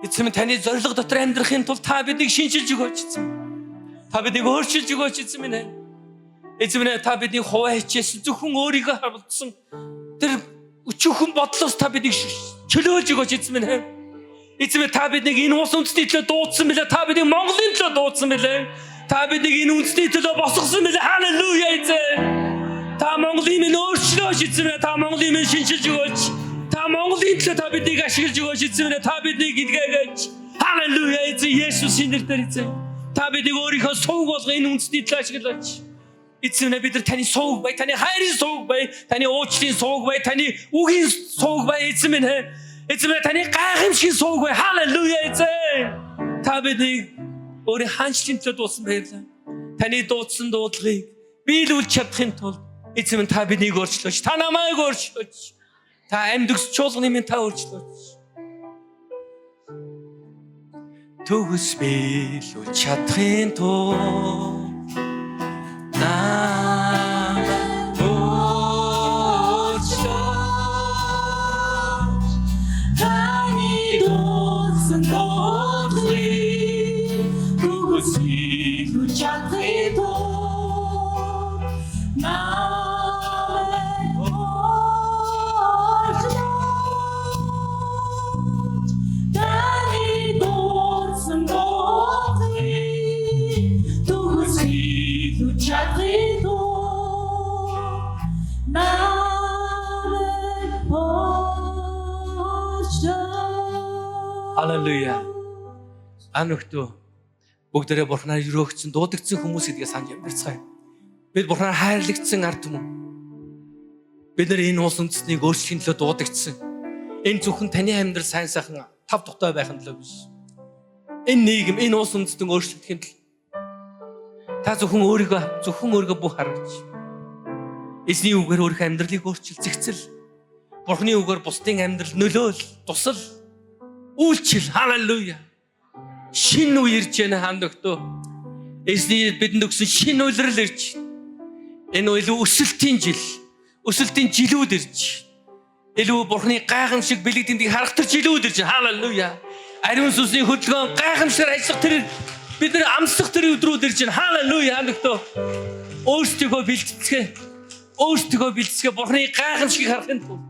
эзэн минь, таны зорилго дотор амьдрахын тулд та биднийг шинчилж өгөөч, эзэн. Та биднийг өөрчилж өгөөч, эзэн минь ээ. Эзэн минь ээ, та бидний хувиа хичээсэн, зөвхөн өөрийгөө харуулсан тэр өчүүхэн бодлоос та биднийг чөлөөлж өгөөч, эзэн минь ээ. Эзэн минь, та биднийг энэ улс үндэстний төлөө дуудсан билээ. Та биднийг Монголын төлөө дуудсан билээ. Та биднийг энэ үндэстний төлөө босгосон билээ. Халелуя, эзэн. Та Монголын минь өөрчлөөч, эзэн минь. Та Монголын минь шинчилж өгөөч. Та Монголын төлөө та биднийг ашиглаж өгөөч, эзэн минь. Та биднийг илгээгээч. Халелуя, эзэн Есүсийн нэрээр, эзэн. Та биднийг өөрийнхөө сувг болгон энэ үндэстний төлөө ашиглаач. Эзэн минь, бид нар таны сувг бай, таны хайрын сувг бай, таны уучлалын сувг бай, таны үгийн сувг бай, эзэн минь. Эзэн минь, таны гайхамшигын сувг бай. Халелуя, эзэн. Та биднийг өөрийн хаанчлалын төлөө дуудсан баярлалаа. Таны дуудсан дуудлагыг биелүүлж чадахын тулд, эзэн минь, та биднийг өөрчлөөч. Та намайг өөрчлөөч. Та амьд өгс чуулганы минь та өөрчлөөч. Төгс биелүүлж чадахын тулд Намайг уучлаач. Таны дуудсан дуудлагыг төгс илүү чадахын тулд намайг уучлаач. Таны дуудсан дуудлагыг төгс илүү чадахын тулд намайг уучлаач. Халелуя. Ан өгтөө бүгдээрээ Бурханаар өрөөгдсөн, дуудагдсан хүмүүс гэдгээ санаж амьдарцгаая. Бид Бурханаар хайрлагдсан ард түмэн. Бид нар энэ улс үндэстнийг өөрчлөхийн төлөө дуудагдсан. Энэ зөвхөн таны амьдрал сайн сайхан тав тухтай байхын төлөө биш. Энэ нийгэм, энэ улс үндэстэн өөрчлөгдөхийн төлөө. Та зөвхөн өөрийгөө бүх харж. Эзний үгээр өөрийнхөө амьдралыг өөрчил, зэгцэл. Бурхны үгээр бусдын амьдрал нөлөөл, тусал, үйлчил. Халелуя. Шинэ үе ирж байна, хаан өгтөө. Эзний бидэнд өгсөн шинэ улирал ирж байна. Энэ илүү өсөлтийн жил, өсөлтийн жилүүд ирж байна. Илүү Бурхны гайхамшиг бэлэг дэмдгийг харах тэр жилүүд ирж байна. Халелуя. Ариун сүнсний хөдөлгөөн гайхамшигар ажиллах тэр бид нар амсах тэр өдрүүд ирж байна. Халелуя, хаан өгтөө. Өөрсдийгөө бэлтцгээ. Өөрсдийгөө бэлтцгээ, Бурхны гайхамшигыг харахын тулд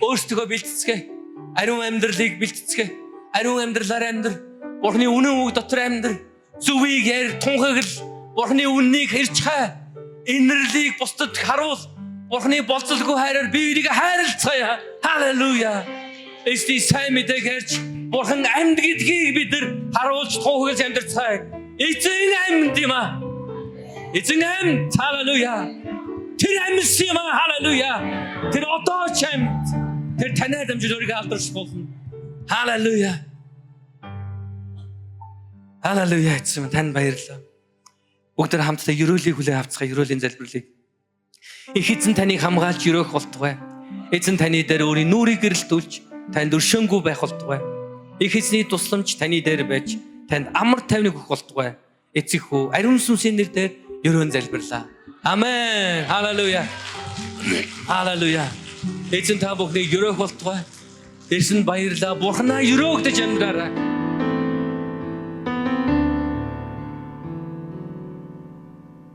өөрсдийгөө бэлтцгээ. Ариун амьдралыг бэлтцгээ. Ариун амьдралаар амьдр. Бурхны үнэн үг дотор амьдр. Зөвийг яар, тунхагл. Бурхны үннийг хэрч хай. Инэрлийг бусдад харуул. Бурхны болзолгүй хайраар бие биенийг хайрлацгаая. Халелуя. Эзний сайн мэдээг ярьж, Бурхан амьд гэдгийг бид нар харуулж, тунхаглаж амьдарцгаая. Эзэн амьд юм аа. Эзэн амьд. Халелуя. Тэр амьсан юм аа. Халелуя. Тэр одоо ч амьд. Тэр танай дамжиж өөрийгөө алдаршуулах болно. Халелуя. Халелуя, эзэн минь, танд баярлалаа. Бүгд хамтдаа ерөөлийг хүлээн авцгаая, ерөөлийн залбирлыг. Их эзэн таныг хамгаалж ерөөх болтугай. Эзэн таны дээр өөрийн нүүрийг гэрэлтүүлж танд өршөөнгүй байх болтугай. Их эзний тусламж таны дээр байж танд амар тайвныг өгөх болтугай. Эцэг, хүү, ариун сүнсийн нэр дээр ерөөн залбирлаа. Амен. Халелуя. Халелуя. Эзэн та бүхнийг ерөөх болтугай. Эзэн баярлаа. Бурхнаа ерөөгдөж амьдраарай.